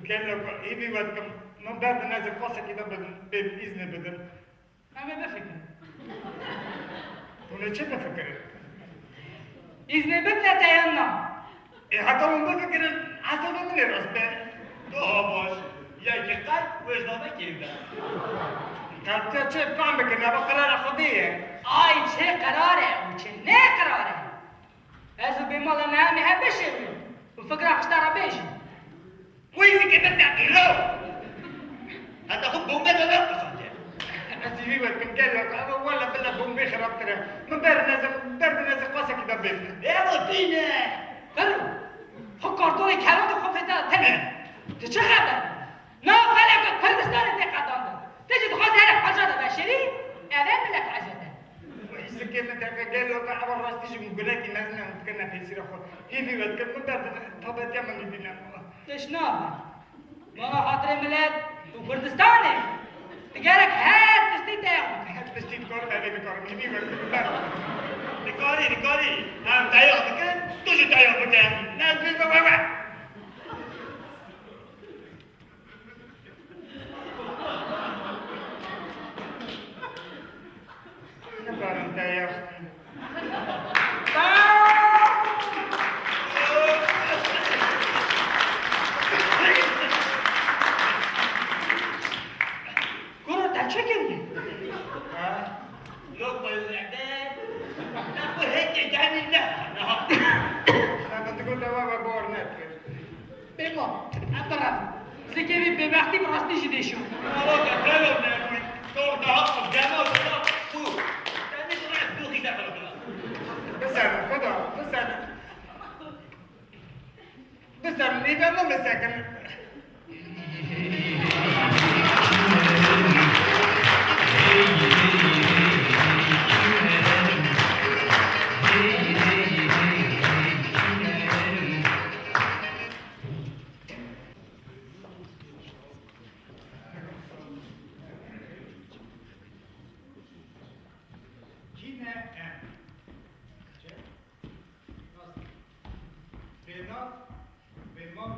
Gelo ku hîvî we dikim, min berdin ez ê qasekî de bibim, bêm îznê bidim. Em ê bifikirin. Hûn ê çi bifikirin? Îznê bidine te yan na? Ê, heta hûn bifikirin, hesabê min ê rast be. Daha baş. Yekî qelb, wêjna me kêm be. Qelb te çi, fam bikin, eva qerara Xwedê ye. Ay, çi qerar e û çi ne qerar e. Ez û bêmala Neemê hev bişêwin û fikra xişta re bêjin. Wî zikê min teqîlo. Heta xwe bombe de ne qisance. Ez ê wî wekî gelo, eva wele bila bombê xirabtir e. Min ber neze, ber bi neze qasekî de bêfne. Evo tîne. Kero, xwe kartolê kero de xwe feda tene. Tu çi xeber? Na xeleka Kurdistanê tê qedandin. Te jî dixwazî here heca de veşêrî, ev e millet hecete. Wî zikê min teqîlo, eva rastî jî min gunekî mezin e, min dikir nefesîra xwe. Hêvî we dikir, min ber bi tabetiya min dîne. Tişt nabe. Mala xatirê milet û Kurdistanê. Tu gerek her tiştî te ya. Her tiştî dikarim, evê dikarim. Hîvî ve ber. Dikarî, dikarî. Em te ya dikin, tu jî te ya bike. Ne ez bêjim we we. Nikarim te yax. Kuro te çi kiriye? Ha? Lokma zehde. Nexwe heke canî ne. Na, ben digo dewa ve bor nekir. Bêma, em birin. Zikê vî bêbextî bi rastî jî dêşo. Alo, te telo nerûyî. Tor daha az gema zira su. Te ne kadar bu hîze kala kala. Biserin, Xuda, biserin. Biserin, nîve min bisekin. Kî ne em? Bênav, bêmal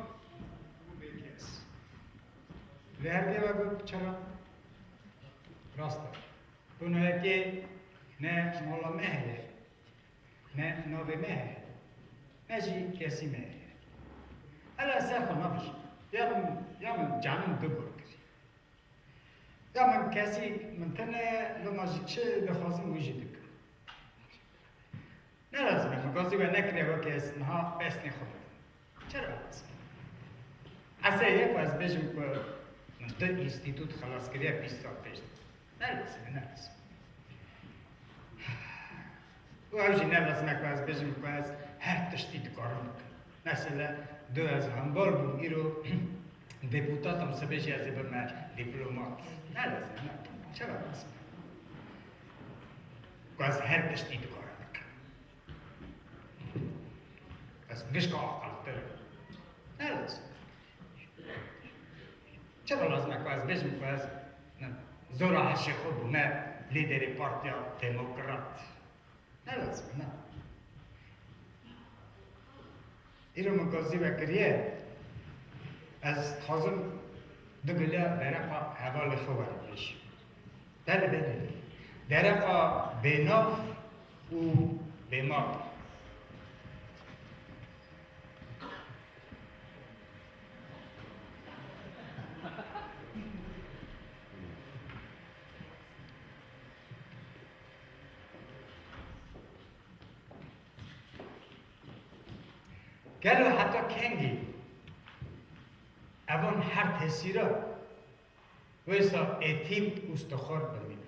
û bêkes. Lê her dê ve got çira? Rast e. Gunehekê ne mala me heye, ne navê me heye, ne jî kesî me heye. Hela ser xwe navijî. Ya min, ya min canim du gur kirî. Ya min kesî min tune ye, loma jî çi dixwazim wî jî dikim. Ne lazim e, min gazî we nekiriye weke ez niha pesnê xwe bidim. Çira lazim? Ese ye ku ez bêjim ku min du înstîtût xelas kiriye bîst sal pêş de. Ne lazim e, ne lazim. Û ew jî ne lazim e ku ez bêjim ku ez her tiştî dikarim bikim. Mesela, do ez hembal bûm, îro deputat im, sibê jî ez ê bime dîplomat. Ne lazim e, ne. Çira lazim e? Ku ez her tiştî dikarim bikim. Ez gişka aqiltir im. Ne lazim. Çira lazim e ku ez bêjim ku ez, ne, zora hişê xwe bûme lîderê Partiya Demokrat? Ne lazim, ne. Îro min gazî vekiriye, ez dixwazim du gule dereqa hevalê xwe werin pêş. Belê, belê. Dereqa bênav û bêmal. Gelo heta kengî evan her tesîra wêsa êtîm û stixwar bimînin?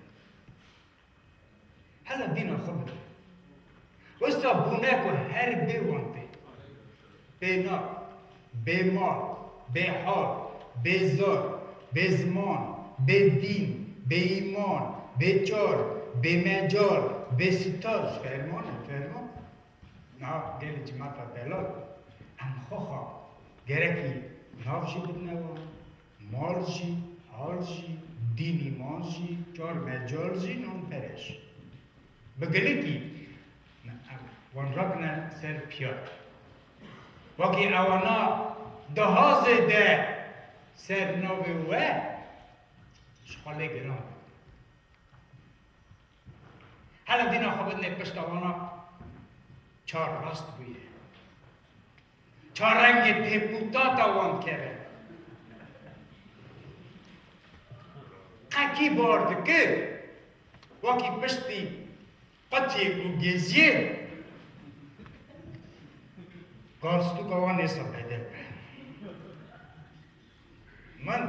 Hela dîna xwe bide. Wisa bûne ku her bê wan tê. Bênav, bêmal, bêhal, bêzar, bêziman, bêdîn, bêîman, bêçar, bêmecal, bêstaj. Ferman e, ferman. Niha gelê cimata delal, em xwexa gerekî nav jî bidine wan, mal jî, hal jî, dîn îman jî, car mecal jî, nan pere jî. Bi gilikî, em wan rakine ser piya. Wekî ewana daha zêde ser navê we ji xwe lê giran. Hela dîna xwe bidinê pişta wana. Çar rast bûye. Çar rengê pêpûtata wan keve. Qekî bar dikir, wekî piştî qutiyê û geziyê, galstûka wan êsa bedel be. Min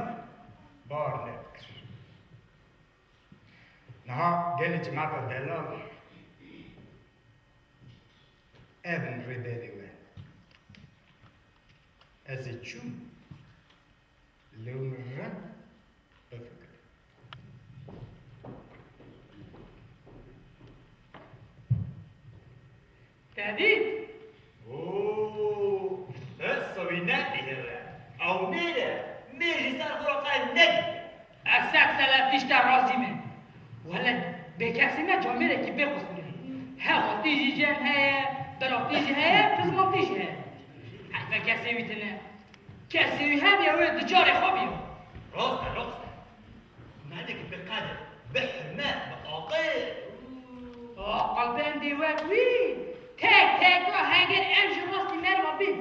bar nedikir. Niha gelê cimata delal, ev in rêberê we. Ez ê çûm, lê hûn re bifikirin. Te dît? Oo, esa wî nedîhire. Ew mêr e. Mêr jî ser xwe re qey nedî. Ez sed selefîş te razî me. Wele bêkesî me camêrekî pê qusûr e. He hatî jî cem heye, biratî jî heye, pizmantî jî heye. Heyfe kesê wî tune. Kesê wî hebî ew ê di carê xwe bîya. Rast e, rast e. Melek bi qedir, bi hurmet, bi aqil. Aqilbendê wek wî tek teka heger ev ji rastî merva bin.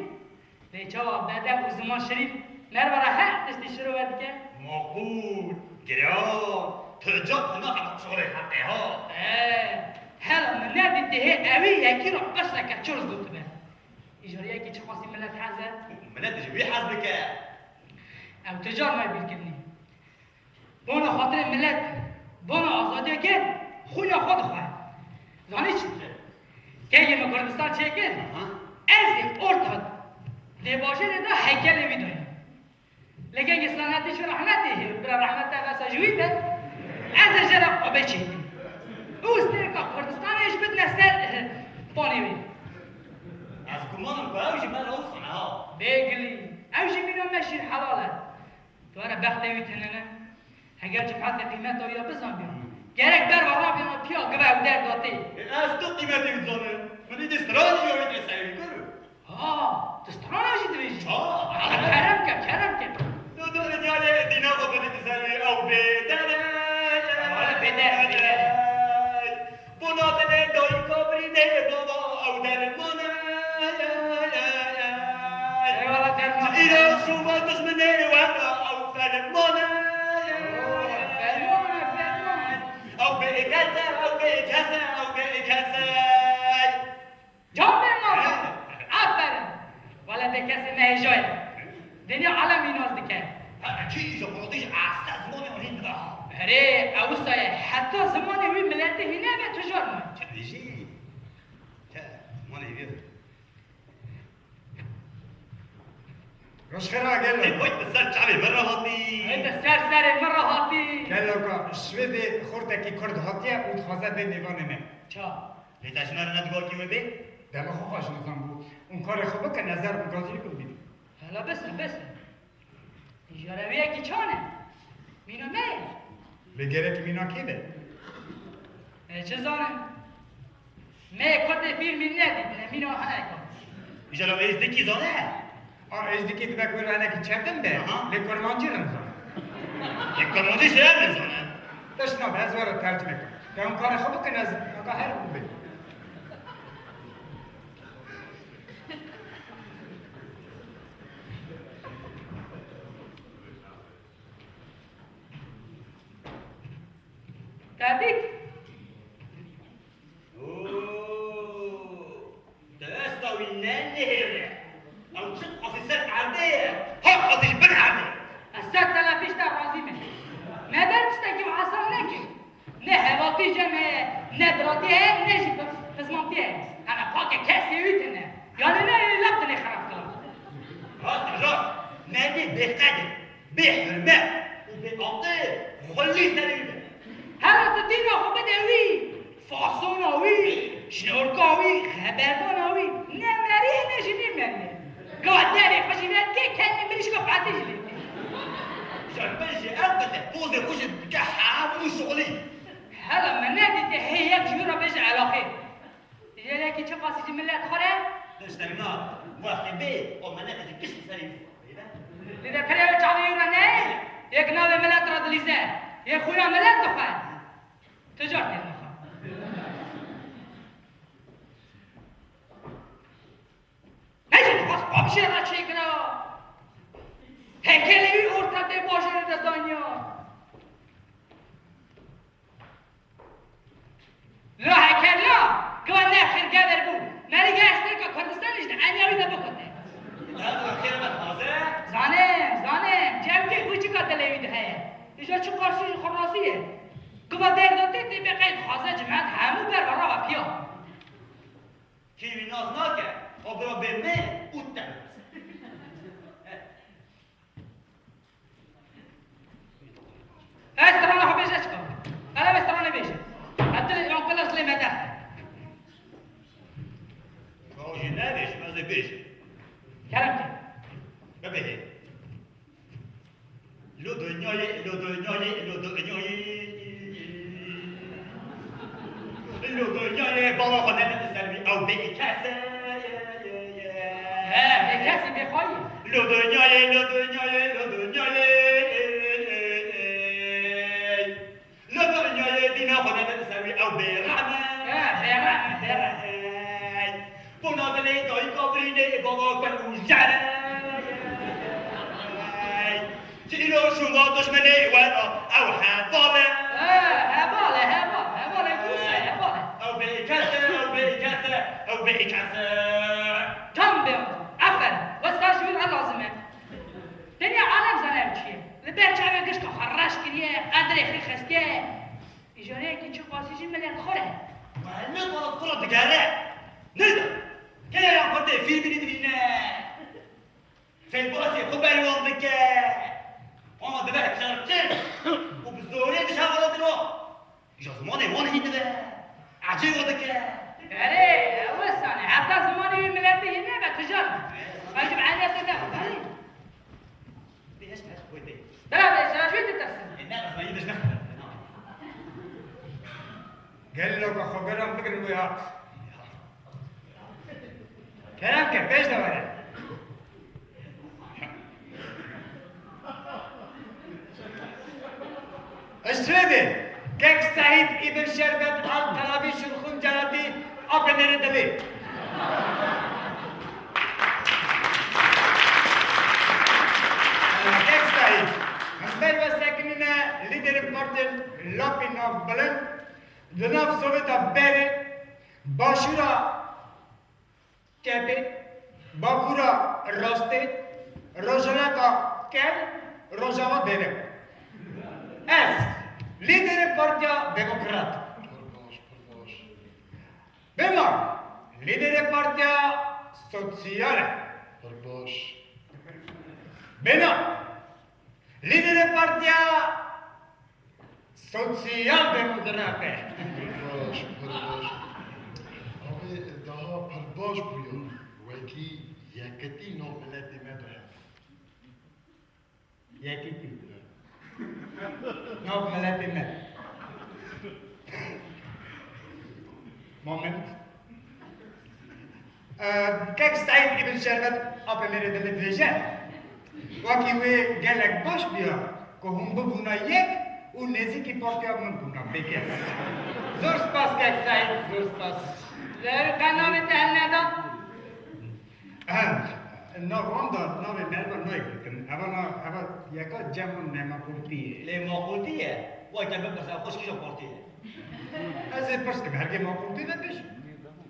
Lê çawa bedev û ziman şirîn merva re her tiştî şirove dike? Maqûl, giran, tu car hema hema şixulê heqê ha. E, hela min nedîtî hê ewî yekî re qeşteke çirz gotibe. Îcar yekî çiqasî milet hez e? Milet ji wî hez bike. Ew tu car me bîrkirinî. Bona xatirê milet, bona azadiya gel, xwîna xwe dixwe. Zanî çi? Kengê me Kurdistan çêkir, Aha. ez ê orta dê bajêrê de heykelê wî dayî. Lê kengê Silahattin ji rehmetê, bira rehmet te vesa ji wî be, ez ê jê re qabê çêkim. Û stêrka Kurdistanê ji bidine ser, eh, panê wî. Ez guman im ku ew ji me re wisa ne ha. Bêgilî, ew jî mîna me şîr helal e. Tu here bextê wî tune ne. Heger cemaetê qîmeta wî ya bizanbiya, gerek berva rabiyana piya gibe ew derda tê. E, ez tu qîmetê wî dizanim. Min îdî strana jî ya wî dê serê wî kir. Ha, tu strana jî dibêjî? Ha. Kerem ke, kerem ke. Tu, tu, tu, yani, dîna xwe bidî serê ew bê dere. Wala bê dere, bê dere. Bona dilê dayika birînê baba ew derman e. Eyvallah, derman. Îro şûva dijminê we ew ferman e. Ferman e, ferman e. Ew bê kes e, ew bê kes e, ew bê kes e. Can bê mala. Aferin. Wala bê kesê me hêja ye. Dinya alem wî nas dike. Ha, kî îja xwedî ji asta zimanê wan hîn dibe ha. Erê, ew wisa ye. Heta zimanê wî miletê hîne be tu jar me. Çi dibêjî? Te, zimanê wî. Rojxera gelo. Ê, oy, te ser çavê min re hatî. Ê, te ser serê min re hatî. Gelo ka, şivê bê xortekî kurd hatiye û dixwaze bê mêvanê me. Ça? Lê te ji me re ne digor kî wê bê? Dema xwe xwe ji nizam bû. Hûn karê xwe bikin, ez zer bi gazî bibînim. Hela bes e, bes e. Îjarewiyekî çan e. Mîna me ye. Lê gerek mîna kê be? E, çi zanim? Me kurdê fîlmî nedîtine, mîna hineka. Îjara êzdikî zane? A, êzdikî dibe ku hinekî çetin be. Aha. Lê kurmancî rind zane. Lê kurmancî şirin rind zane. Tişt nabe, ez were tercime kim. Ya hûn karê xwe bikin, ez naka her bû bê. Te dît? Oo, tu esta wî ne nihêre. Ew çi qasî ser erdê ye, ha qasî ji bin erdê. Ez sed telefîş te razî me. Me ber tiştekî bi hesab neke. Ne hevaltî cem heye, ne biratî heye, ne jî pis-, pismantî heye. Hene pake kesê wî tune. Yani ne lap tune xerab kira. Rast e, rast. Merdê bêqedir, bêhurmet û bêaqil xulî serê wî be. Hela tu dîna xwe bide wî, fasona wî, jinorka wî, xeberdana wî, ne merî ye ne jî nîmerî ye. Ga derê xwe jî vedike, kengê mirîşka fetê jî lê dike. Ji min jî ev qede pozê xwe jî dike hemû şixulî. Hela me nedîte hê yek ji wî re bêje elaqê. Ji yekî çi qasî ji milet xwe re? Tiştek na, wextê bê, o melekê ji giştî serê wî. Lê de pirê wê çavê wî re neyê, yek navê milet re dilîze, yê xwîna milet dixwe. Tu car têr nixwe. Apşê re çêkira. Hekelê wî orta dê bajêrê de danya. La hekela, ki we nexir gever bû. Merî gersteka Kurdistanê ji di enya wî de bikute. Ev xêr me taze. Zanim, zanim. Cem kê xwîçika dilê wî de heye. Îja çi qarşî ji xwe razî ye. Ki we derdo tê tê bê qey dixwaze cimet hemû ber ve rava piya. Kê wî nas nake, o bira bê me û te. Ez strana xwe bêje çika? Qere ve strana bêje. Ev dilê yan kula dilê me derxe. Ka jî nebêjim, ez ê bêjim. Kerem ke. Bibihê. Lo dinyayê, lo dinyayê, lo dinyayê. Lo dinyayê, bala xwe nede ser wî, ew bêkes e. He, bêkes e, bêxweyî. Lo dinyayê, lo dinyayê, lo dinyayê. Li dinyayê dîna xwe nede li ser wî, ew bêrehm e. He, bêrehm e, bêrehm. Bona dilê dayika birînê, bava kul û jere. Ji îro şûnda duşmenê we re, ew heval e. He, heval e, heval, heval e, dûst e, heval e. Ew bêkes e, ew bêkes e, ew bêkes e. Tam bê, aferin. Wesa ji wî re lazim e. Dinya alem zane ew çi ye. Li ber çavê gişka xwe reş kiriye, qedrê xwe xistiye. Îjareyekî çi qasî jî milet xwe re. Milet wala xwe re digere. Nizam. Keleyan xwe tê fîlmî dibîne. Fêlbasê xwe berwan dike. Ana dibe çerçin. Û bi zorê dişa xwe diro. Ji zimanê wan hîn dibe. Ecêba dike. Erê, ew wisa ne. Heta zimanê wî miletê hîn nebe, tu jan. Xwe ji bi eyniyetê nebe, erê. Dê heş, heş, boy dê. Dera dê, ji wî ditirsin. E, ne, ez yî diş nexwe. Gelî loka xwe geran bigirin wê hat. Kerem ke, pêş de were. Ji Swêdê, Kek Seîd Îbn Şerbet Al Qerabî Şirxûn Celatî, Apê Nêrê Dilê. Kek Seîd, hember ve sekinîne lîderê partiyên Lapî Navbilind, di nav Sovêta berê, başûra Kepê, Bakûra Rastê, Rojhilata Kel, Rojava Dêrê. Ez, lîderê Partiya Demokrat. Pir baş, pir baş. Bêma, lîderê Partiya Sosyal e. Pir baş. Bêna, lîderê Partiya Sosyal Demokrat e. Pir baş, pir baş. Abi, daha pir baş bûya. Wekî yekitî nav miletê me de hebe. Yekitî. Nav miletê me. Moment. Kek Seîd Îbn Şerbet, Apê Nêrê Dilê dibêje, wekî wê gelek baş bûya ku hûn bibûna yek û nêzîkî partiya min bûna bêkes. Zor spas Kek Seîd, zor spas. Lê qe navê te hel neda? Ehem, nav wan de navê me heva nayê gotin. Heva na, heva yeka cem wan nemaqûltî ye. Lê maqûltî ye? Weke bipirse, xwe ji kîjan partiyê ye? Ez ê pirs kim, hergê maqûltî de bêjim.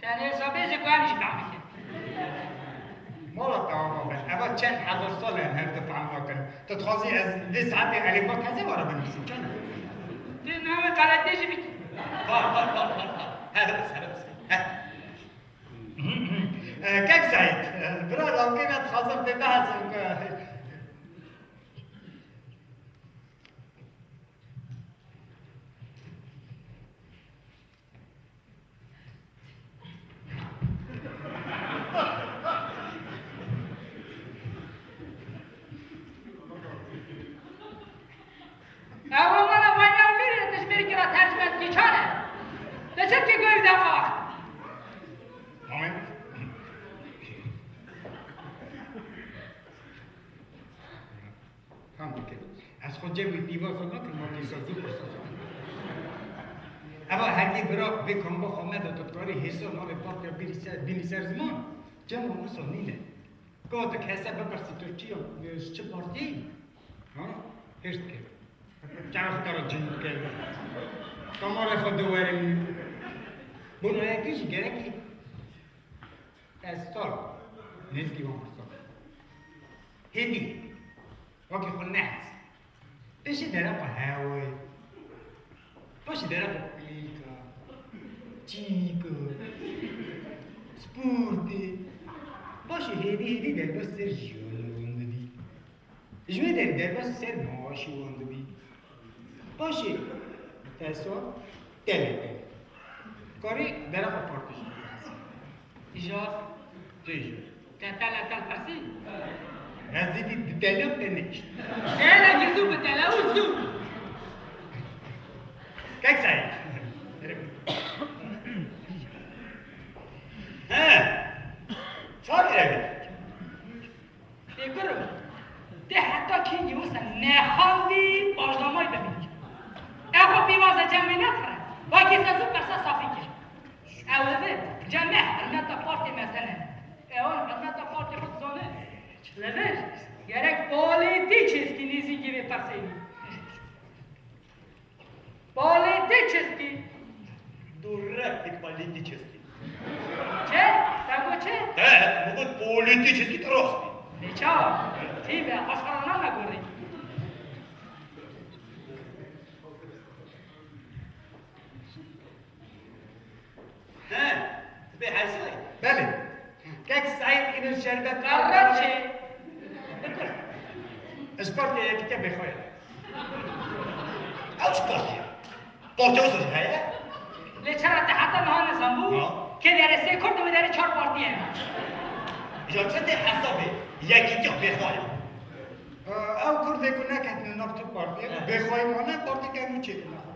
Tenê wisa bêje ku em jî fehm bikin. Wala tewama be. Eva çend hezar sal e em her du fehm nakin. Tu dixwazî ez vê saetê elîfa teze were binivîsim, çend? Tu navê xeletê jî bikî. Bar, bar, bar, bar, bar. He, bibis, he, bibis. He. Eh, Kek Seîd, eh, bira lawkê me dixwazim pê bihezim ku Ew romana Vayna û Mîrê tu ji mêrikê re tercime dikî çar e? Te çi dikî goyî de xax? Tamam. Tam dike. Ez xwe cem wî pîvaza nakim, ma dîsa zû pirsa zû. Eva hergê bira vê kamba xwe me de tu dikarî hêsa navê partiya bînî ser, bînî ser ziman, cem û wisa nîne. Gotik hese bipirsî tu çi yî? Ji çi partî yî? Ha? Hêrs dike. Çawa xwe te re cin dike? Kamera xwe diwerin. Bo nayekî jî gerekî ez sal nêzîkî wan pirsan. Hêdî. Wekî xwe nehs. Pêşî dereqa hewê, paşê dereqa kulîlka, çîka, sportê, paşê hêdî hêdî derbas ser jiyana wan dibî. Ji wê derê derbas ser maaşê wan dibî. Paşê, te sor, Tele, tele. Karî dereqa partî jî bihesî. Îja. Tê jî. Te tele tel pirsî? Ez dîtî di tele te nehişt. Tele ki zû bi tele û zû. Kek Seîd. He. Çar lira. Bêgurim, te heta kîngî wisa nexandî, bajnamayî bibînî. Ew xwe pîvaze cem wê nekire. Wekî se zû persa safî kir. Ew li vir, cem me hurmeta partê me tene. Ewan hurmeta partê xwe dizane. Li vir, gerek polîtî çêskî nêzîkî vê persê bî. Polîtî çêskî. Durek polîtî çêskî. Çi? Sen got çi? He, min got polîtî çêskî, tu rast bî. Lê çawa? Tî be, aşxana name gorî. He, tu bê hesay? Belê. Kek Seîd, înin şerbet. Qerreçê. Ji partê yekîtiya bêxwe ye. Ew çi partî ye? Partî wisa jî heye? Lê çira te heta niha nizanbû? Ha. Kê derê sê kurd, wê derê çar partî hene. Ya çi tê hesabê yekîtiya bêxwe ye? Ew kurdê ku neketine nav tu partî, ha, bêxweyî mane, partî ke nû çêkirine xwe.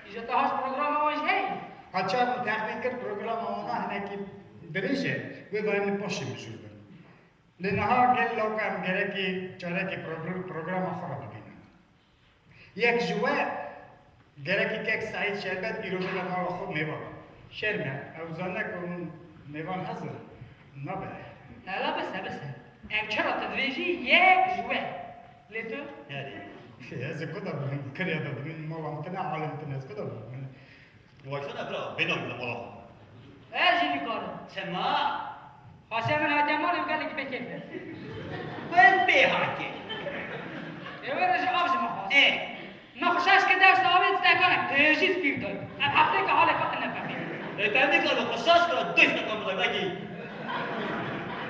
Îja te haş programa wan jî heye? Haçan min texmîn kir programa wana hinekî dirêj e, wê vayê min paşê mijûl bin. Lê niha gel lawka em gerekî carekê progr-, programa xwe re bibînin. Yek ji we gerekî kek Seîd Şerbet îro bide mala xwe mêvan. Şerm e, ew zane ku hûn mêvan hezir nabe. Hela bise, bise. Ev çira tu dibêjî yek ji we. Lê tu? Herî. Ez ê ku da bibim, kirya da bibim, mala min tune, alê min tune, ez ku da bibim? Wek tune bira, bêdom li mala xwe. Ez jî nikarim. Çima? Xaşe min hatiye malê û gelekî bêkêf e. Wek bê hatiye. Ê wê re jî av ji min xwest. Ê. Min xwe şaş kir dewsa avê stekanek têjî spî dayî. Ev hefteyek e halê xwe tune fehmî. Ê te nikarin xwe şaş kira du stekan bidayî, vekî.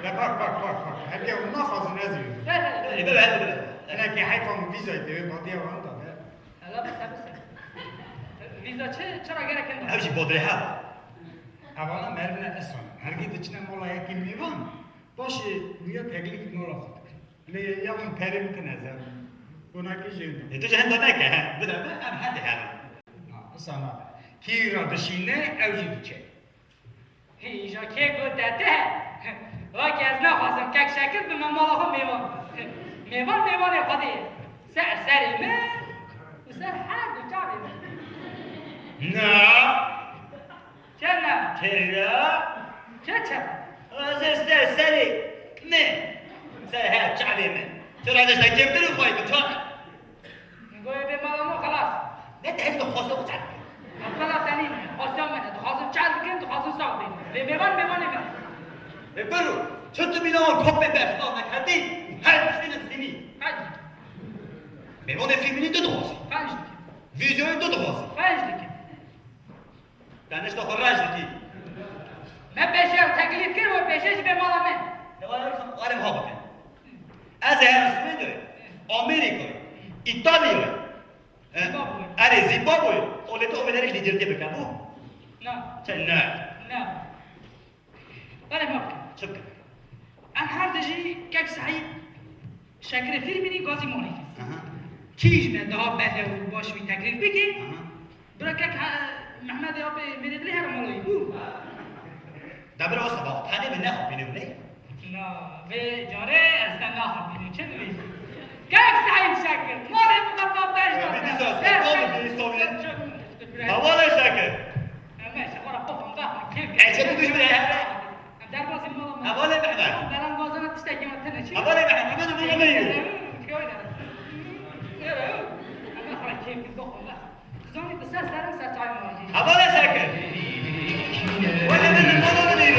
De bak, bak, bak, bak. Heke hûn naxwazin ez ê. Be, be, be. Ê, bibe, bibe. Hinekî heyfa min vîzayê divê badiya wan da be. Hela bise, bise. Vîza çi, çira gerek e? Ew jî badrê hev. Evana merivne esan. Hergî diçine mala yekî mêvan, paşê guya teklîf mala xwe dikin. Lê ya min perê min tine zer. Konakî jê ne. Ê, tu ji hinda neke, he. Bide, bide, em hende herin. Ha, esan nabe. Kî ra dişîne, ew jî diçe. Hê, îja kê got te te? Wek ez naxwazim kek Şekir bime mala xwe mêvan. Mêvan mêvanê Xwedê ye. Ser serê min û ser her du çavê min. Na. Çi na? Kira. Çi çi? Ez ê ser serê min. Ser her çavê min. Tu razê te kêmtir û xwayî tu çar. Min got, ê bê mala min xelas. Ne te hêz dixwaze û çar bikin. Xwela te nîne, xwestiya min e. Dixwazin çar bikin, dixwazin sax bin. Lê mêvan, mêvanê min. Ê biro, çi tu mîna wan kopê berxina neketî, her tiştê ne distînî. Qenc dikin. Mêvanê fîmînî tu dixwazî. Qenc dikin. Vîzyoyê tu dixwazî. Qenc dikin. Te nişta xwe reş dikî. Me pêşe ew teklîf kir, we pêşe jî bê mala me. Ewa, erê ha bikin. Ez ê herim Swêdê, Amerîkayê, Îtalyayê, e, Zimbabwe. Erê Zimbabwe, olê tu omelerek lîdertê bike bû? Na. Çe ne? Na. Belê me bikin. Çi bikin? Em her de jî kek Seîd Şekirê Fîrmînî gazî malê kir. Aha. Kî ji me daha bedew û baş wî teklîf bike? Aha. Bira kek, ha, Mehmedê apê mêrê dilê here mala wî bû. De bira wisa ba, tenê min nexapîne wî ne? Na, vê carê ez te naxapînim, çi dibêjî? Kek Seîd Şekir, malê min qet beş da. Hevalê Şekir. Em ê ji xwe re xofim, bexin, kêf. E, çi tu dijmin e, he? Em derbasî mala me. Hevalê Mehmet. Em derbasî Hevalê me, hevalê me, hevalê me. Hevalê serkir. Wele min, wele min.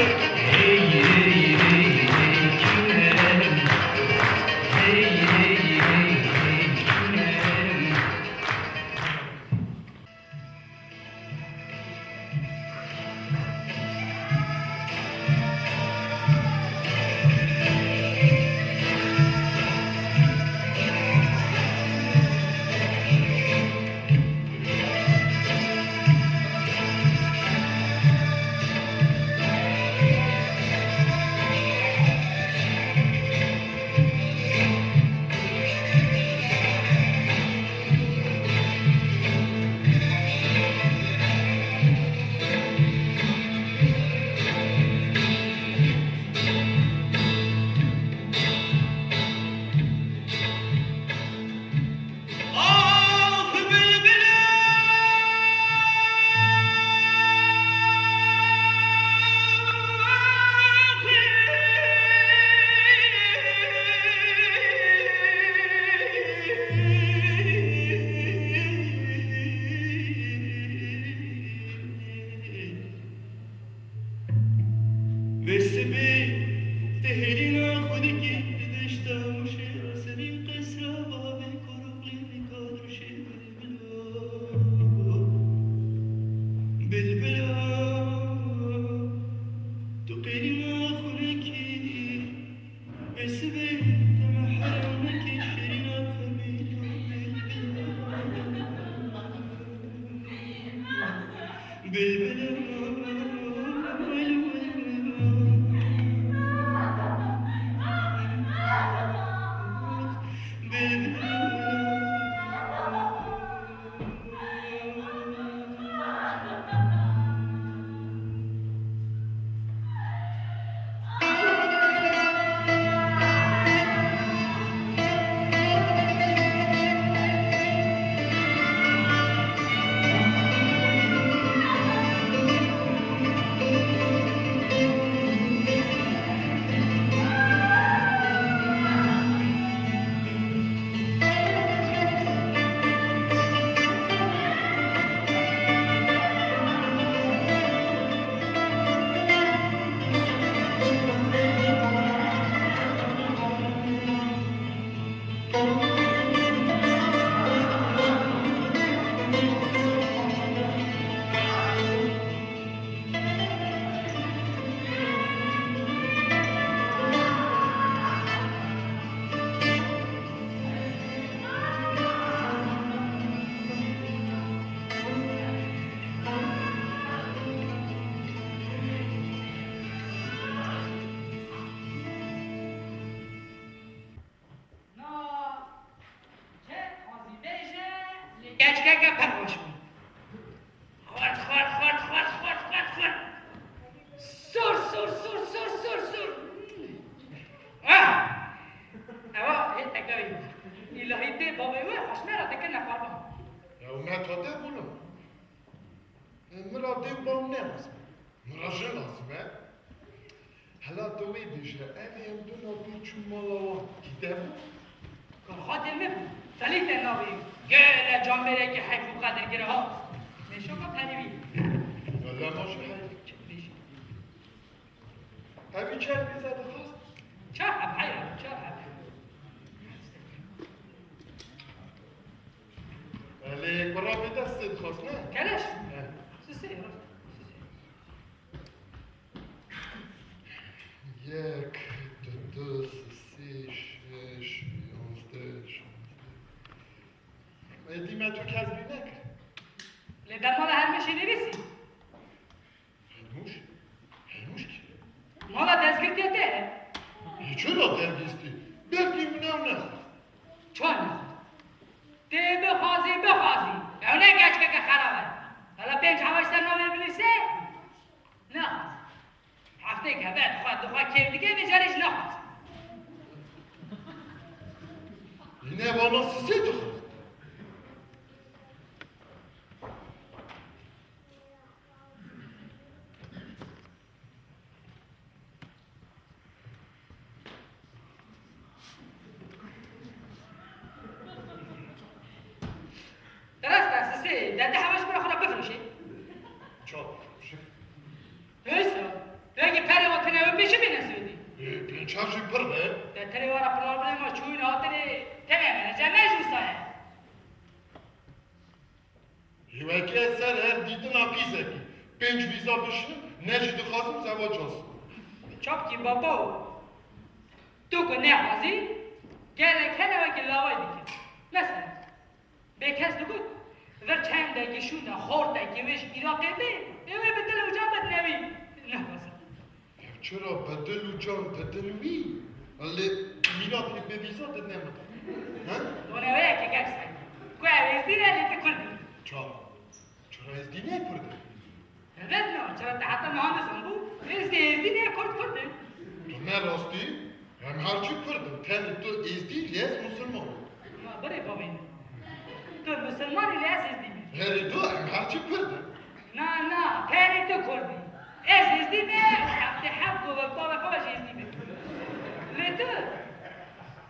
Vê sibê te hêrîna xwe dikî, di deşta Mûşê ra serî qesra bavê Koroxlê dika dirûşê bilbila. Bilbila, tu qêrîna xwe nekî, vê sibê te me heram nekî, şêrîna xemîla bilbila. Na, çi dixwazî bêje, lê keçkeke pir xweş bû. Xurt, xurt, xurt. Sur, sur, sur, sur, sur, sur. Ah! Ewa, hê tekewî. Îlahî dê bavê wê xweş me re dikirine qurban. Ew me tate bûno. Min ra dê û bav ne lazim. Min ra jin lazim e. Hela tu wê bêje, ev ê em du navê çû mala wan. Kî te bû? Karxatê min bû. Felîte navê wî. Gelek camêrekî heyf û qedirgir e ha. Mêşoka perî wî. Wele ma jî heyf. Çi dibêjî? Ev ê çend pêze dixwest? Çar heb heyra, çar heb. Belê, kurabê destê dixwest, ne? Keleş. He. Sisê, rast. Sisê. Yek, du, du, sê, şeş, yanzdeh, şazdeh. Ê, dîme tu kes bî nekir. Lê dema de her meşê nivîsî. Helmûş? Helmûş kî ye? Mala dezgirtiya te ye. Lê çira dergîstî? Belkî min ew nexwest. Çawa nexwest? Tê bixwazî, bixwazî. Ew ne keçkeke xerab e. Hela pênc hewa ji ser navê binivîse? Nexwest. Hefteyek hebe dixwe, dixwe kêf dike, vê carê jî nexwest. Yine bana sisê dixwest. Rast e, Sisê, de te hewa ji bira xwe re bifroşê. Çawa bifroşê? Hêsa, tu yekî perê we tune wê pêşî bêne zêdî. Ê, pênc çar jî pir be. De tenê wara problema çûyîn hatinê tenê me, cem me jî wisa ye. Hêwekê ez ser her dîtina qîzekî pênc vîza bişînim, ne jî dixwazim zewac hasim. Çapkî baba û tu ku nexwazî, gelek hene wekî laway dike. Mesela, bê kes digot, vir çendekî şûnde xortekî wê ji Iraqê bê, ê wê bi dil û can bidine wî. Nexwazim. Ev çira bi dil û can didin wî? Lê mîratê bê vîza didine min? He? Doneweyekê kek Seîd. Ku ev êzdî ne, lê tu kurd î. Çawa? Çira êzdî ne kurd e? Elbet ne, çira te heta niha nizanibû? Êzdî êzdî ne, kurd kurd e. Tu ne rastî? Em her çi kurd in, tenê tu êzdî, lê ez musulman im. Na, birê bavê min. Tu musulman î, lê ez êzdî me. Herê tu, em her çi kurd in. Na, na, tenê tu kurd î. Ez êzdî me, heftê heft govek bavê xwe jî êzdî me. Lê tu,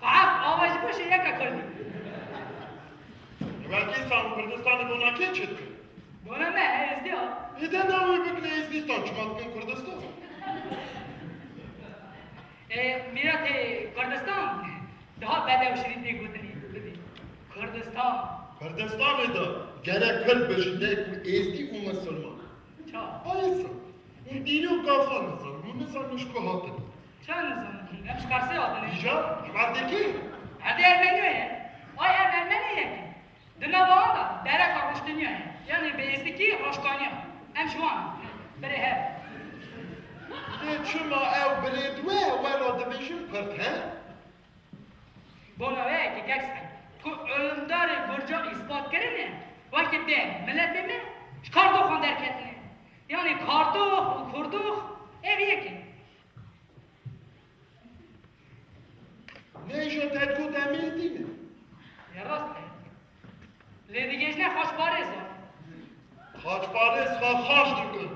xwe heft ava ji bo şêyeka kurd î. Wekî san Kurdistanê bona kê çêdikir? Bona me, êzdî ya. Ê de navê bikine Êzdîstan, çima dikin Kurdistan? Ê, mîratê Kurdistan, daha bedew şirîn tê gotinî, bibî. Kurdistan. Kurdistanê de gerek Kurd bijî, ne ku Êzdî û Misilman. Ça? Bayisa. Hûn dînê û kafa nizanin, hûn nizanin ji ku hatin. Ça nizanin? Em ji Qarsê hatine. Îja, em erdê kê? Erdê Ermeniyo ye. Ay em Ermenî ye. Di nava wan de dereka ruştiniya ye. Yanî bi êzdikî raşkaniya. Em ji wan in. Birê hev. Lê çima ew birê di we, we re dibêjin Kurd, he? Bona wê yekê kek Seîd, ku ilimdarê Gurca îspat kirine, wekî dê miletê me ji kardoxan derketine. Yanî kardox û kurdox ev yek in. Ne îja te digot em êzdî ne? Ya rast e. Lê digihîjne xaçparêzan. Xaçparêz xwe xaç dikin.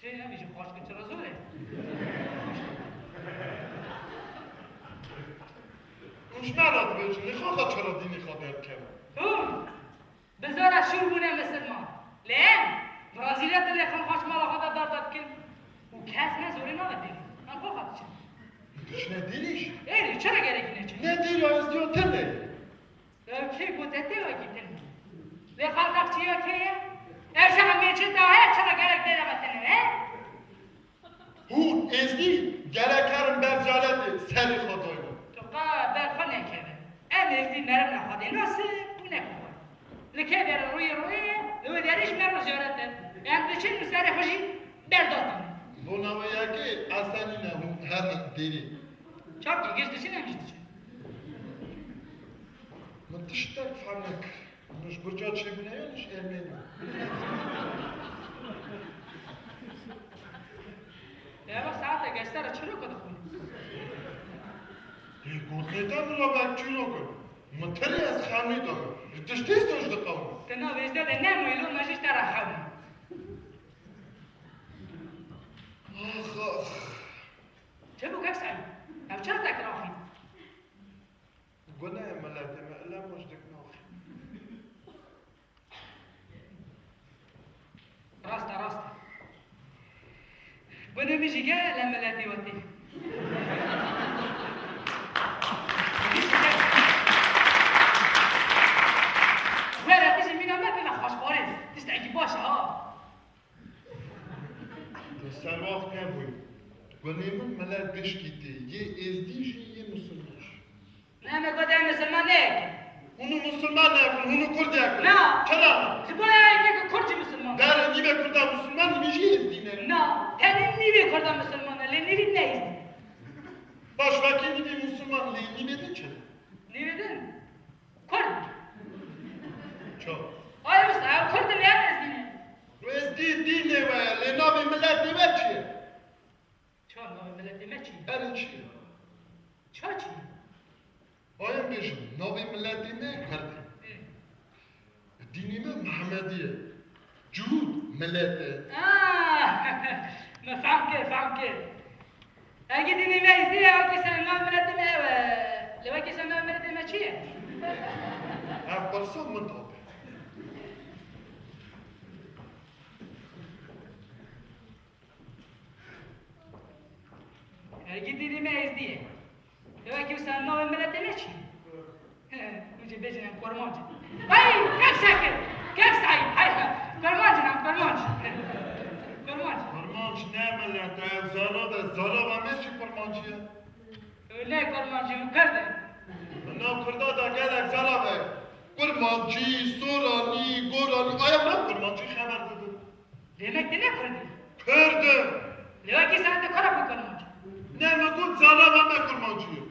Sê em jî xaç dikin, çira zor e. Û ji me re dibêjin, lê xaxa çira dînê xwe derkeve? Hûn! Bi zora şûr bûne misilman. Lê em, Brazîlya dilê xwe xaç mala xwe de darda dikin. Û kes ne zorê nade dêrê. Em xwe xwe diçin. Diçine dêrê jî? Êrê, çira gerekî neçin? Ne dêra êzdiya tune ye. Ew kê gote te wekî tune? Lê xalqa qçiya kê ye? Ev ji emê çi da he, çira gerek dêra me tune he? Hûn êzdî gerek herin ber caletê serê xwe daynin. Tu qe ber xwe nekeve. Em êzdî merivna Xwedê nas in û ne kofar. Li kê derê rûyê rûyê ye, li wê derê ji me re ziyaret e. Em diçin û serê xwe jî berdatînin. Bona wê yekê ez tenî ne hûn herin dêrê. Çapkî giş diçin, em jî diçin. Min tiştek fehm nekir. Hûn ji Gurca çêbûne yan ji Ermenî? Eva saete gestera çîroka dixwîne. Ê, gotinê te min re wek çîrok in. Min tirê ez xemlî dame. Ji tiştê soc diqewime. Te nav êzdiya de nemoyî, loma jî ji te re xewime. Ax, ax. Çi bû kek Seîd? Ev çira te kir axî? Gunehê miletê me, ele mûşdik naxî. Rast e, rast e. Gunê min jî gele miletê we tê. Were tu ji mîna me bibe xaçparêz. Tiştekî baş e ha. Tu serwaxt nebûyî. Gunê min milet gişkî tê, yê êzdî jî yê misilman jî. Ne, me got em misilman nekin. Hûn û misilman nekin, hûn û kurd nekin. Na. Çira na? Ji bo ya yekê ku kurd jî misilman. Berê nîvê kurda misilman, nîvê jî êzdî ne. Na, tenê nîvê kurda misilman e, lê nîvî ne êzdî. Baş, wekî nîvê misilman, lê nîvê din çi? Nîvê din? Kurd. Çawa? Ay wisa, ew kurd in, em êzdî ne. Êzdî dînê we ye, lê navê miletê we çi ye? Ça navê miletê me çi ye? Erê çi ye? Ça çi ye? Ayê bêjim, navê miletê me kurd e. Ê. Dînê me Mihemedî ye. Cihûd milet e. Ah! Me fehm kir, fehm kir. Eke dînê me êzdî ye, wekî sen navê miletê me ew e. Lê wekî sen navê miletê me çi ye? Ev pirsa min da be. Zala de, zala me jî kurmancî ye. Ew ne kurmancî, ew kurd e. Min nav kurda de gelek zala me. Kurmancî, soranî, goranî, aya min kurmancî xeber didin. Demek tu ne kurd î? Kurd im. Lê wekî sen tu kara bû kurmancî. Ne, min got zala me ne kurmancî ye.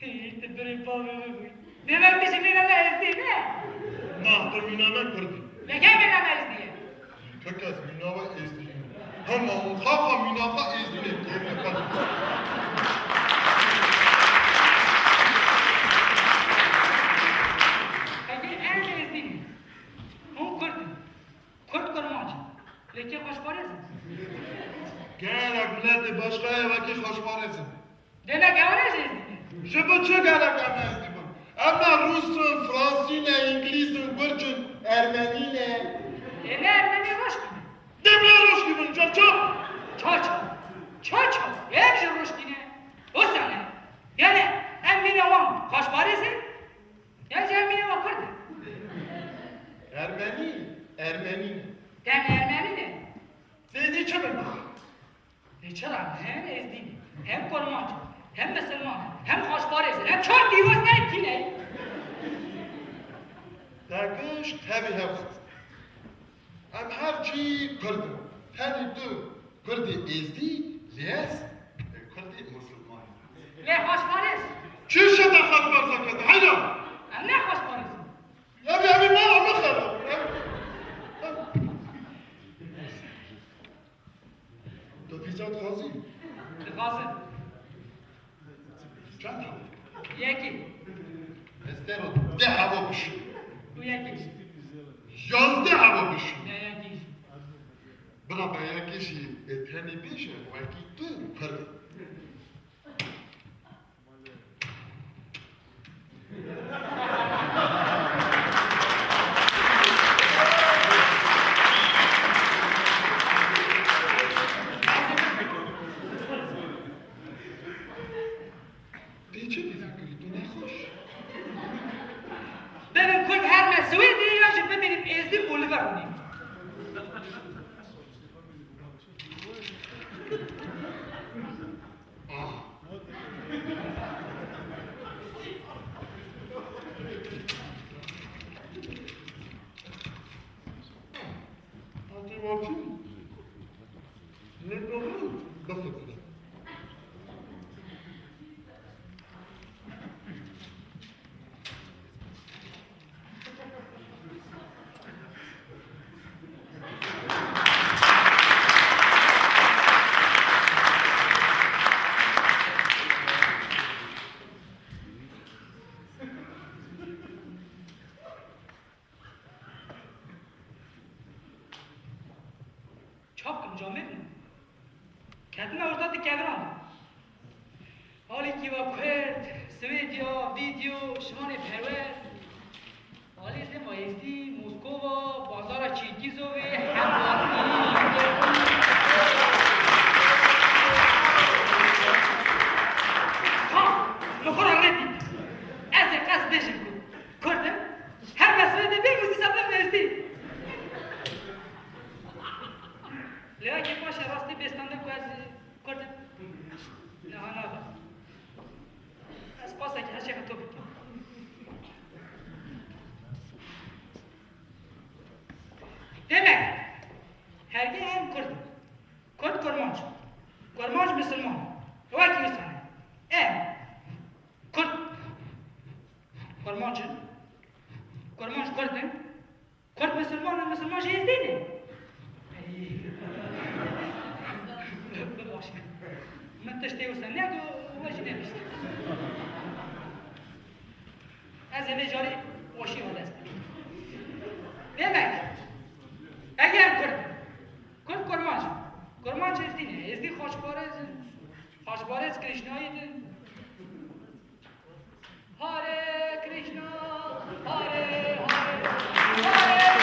Hî, tu birê bavê min bûyî. Demek tu ji mîna me êzdî ne? Na, tu mîna me kurdî. Veke mîna me êzdî ye. Kek ez mîna we êzdî yim. Hema û xaxa mîna xwe êzdî ne. Kevne kal. Heke em êzdî ne. Hûn kurd in. Kurd kurmanc in. Lê kê xweşparêz in? Gelek miletê başqa ye wekî xweşparêz in. Demek ew ne ji êzdî ne? Ji bo çi gelek em ne êzdî bin? Em ne rûs in, fransî ne, îngilîz in, gurc in, ermenî ne. Ê ne ermenî rojkî ne? Demê rojkî bin, çar çar. Çar çar. Çar çar. Em ji rojkî ne. Wisa ne. Yani em mîna wan xweşparêz in. Yan jî em mîna wan kurd in. Ermenî, ermenî ne. Dem ermenî ne. Zêdî çi bin? Lê çira em hem êzdî ne, hem kurmanc in, hem misilman in, hem xweşparêz in, hem çar dîwes ne tîne. Te giş tevî hev xist. Em her çî kurd in. Tenê tu kurdê êzdî, lê ez kurdê misilman im. Lê xweşparêz. Çi şe te xweşparêz kete? Heyran! Em ne xweşparêz in. Ev, ev ê mala min xera. Ev, ev. Tu pîza dixwazî? Dixwazim. Çend hev? Yekî. Ez te re deh heva bişim. Tu yekî. Yazdeh heva bişim. Ne yekî. Bira be yekî jî, e, tenê bêje, wekî tu pir. Dê çi bî fikirî, tu nexweş? Bibim kurd her me Swêdê ya jî bimînim êzdî û li vir rûnîm. Hatî Watî, ne doğru, bixebire. Çap kim camêr min. Ketime orta di keviran. Alîkî va kurd, Swêdya, vîdyo, şivanê perwer. Alî dema êzdî, Moskova, bazara Çingizovê, hem Ha, li xwe re rê dît. Ez ê qez bêjim ku kurd im, her mesele de bêm û dîsa bim êzdî. Lê wekî paşê rastî bê standard ku ez kurd im. Niha nabe. Ez pasekî heşê min to bikim. Demek, hergê em kurd in. Kurd kurmanc. Kurmanc misilman. Wekî wisa ne. Em kurd kurmanc in. Kurmanc kurd in. Kurd misilman in, misilman jî êzdî ne. Ey. Bibaş. Min tiştê wisa negot, we jî nebihîst. Ez ê vê carî weşî ve dest bidîm. Demek, eger kurd, kurd kurmanc, kurmanc êzdî ne, êzdî xweşparêz in, xweşparêz Krîşnayî din. Hare Krishna, Hare Hare, Hare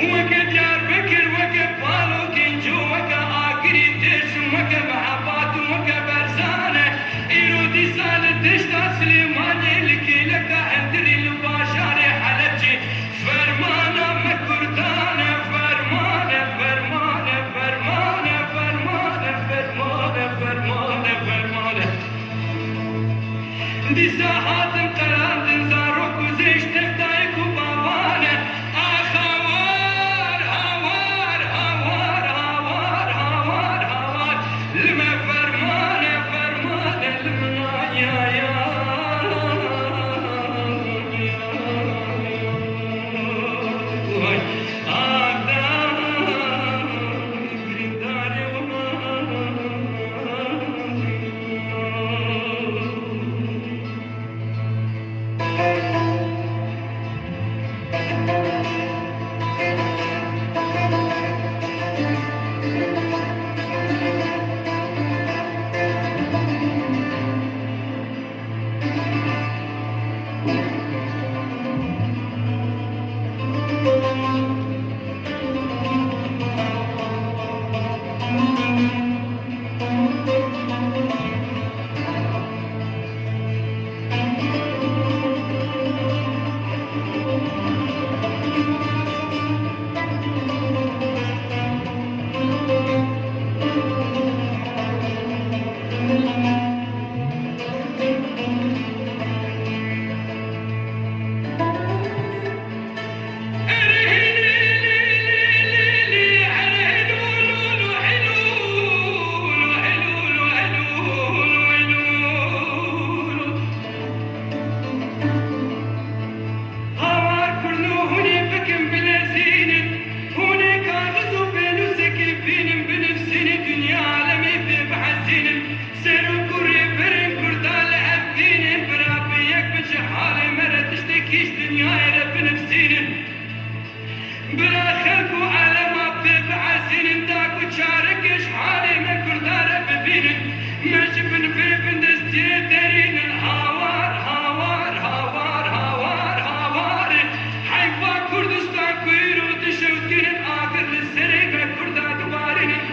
Weke Diyarbekir, weke Palo Genco, weke Agirî Dêrsim, weke Mehebat û weke Berzan e. Îro dîsa li deşta Silêmaniyê, li kêleka Endirî, li bajarê Helebcê, fermana me Kurdan e, ferman e, ferman e, ferman e, ferman e, ferman e, ferman e, ferman e. Dîsa hatin qelandin zarok û zêş tev dayik û bavan e. Ax hawar, hawar, hawar, hawar, hawar, hawar. Li me ferman e, ferman e, li min a ya, ya. Way, ax da. Hawar kurno hûn ê bikin bilezînin, hûn ê kaxiz û pênûsekê bînin binivsînin, dinya alemê pê bihesînin. Serok û rêberên Kurdan li hev bînin, bira bi yek bin ji halê me re tiştekî ji dinyayê re binivsînin. Bila xelk û alema pê biezînin, da ku çareke ji halê me Kurdan re bibînin. Me ji bin vê bindestiyê derînin, hawar, hawar, hawar, hawar, hawar. Heyfa Kurdistan ku îro dişewitînin, agir li serê me Kurda dibarînin.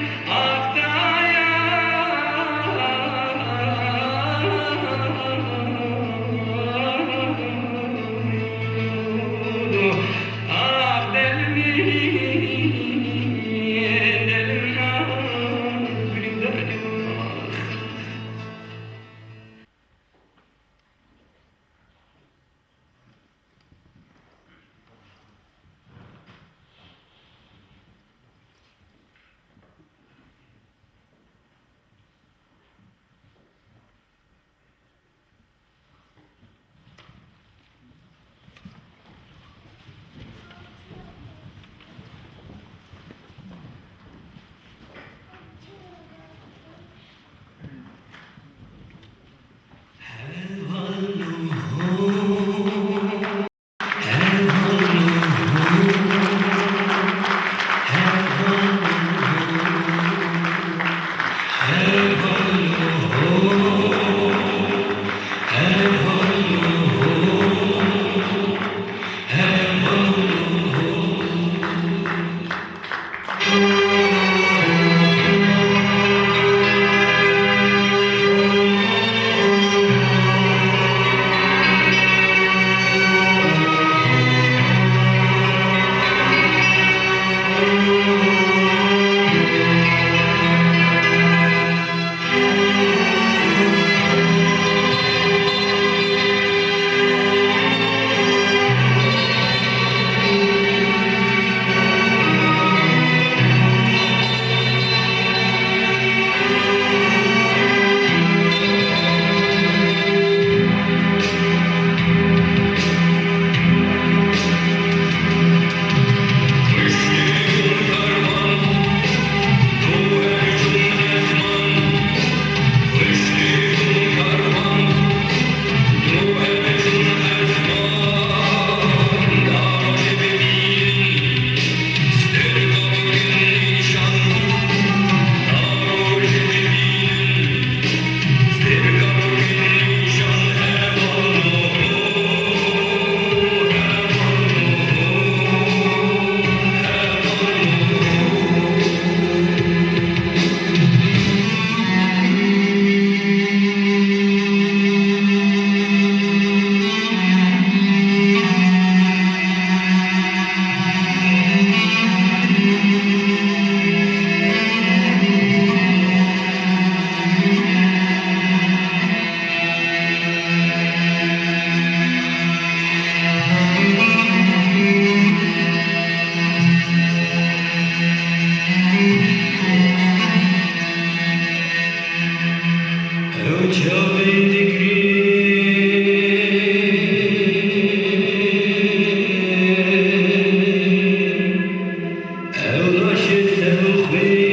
Ew naşê tev û xwîn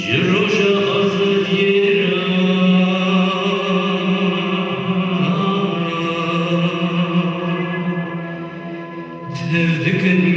ji roja azadiyê re tev dikin.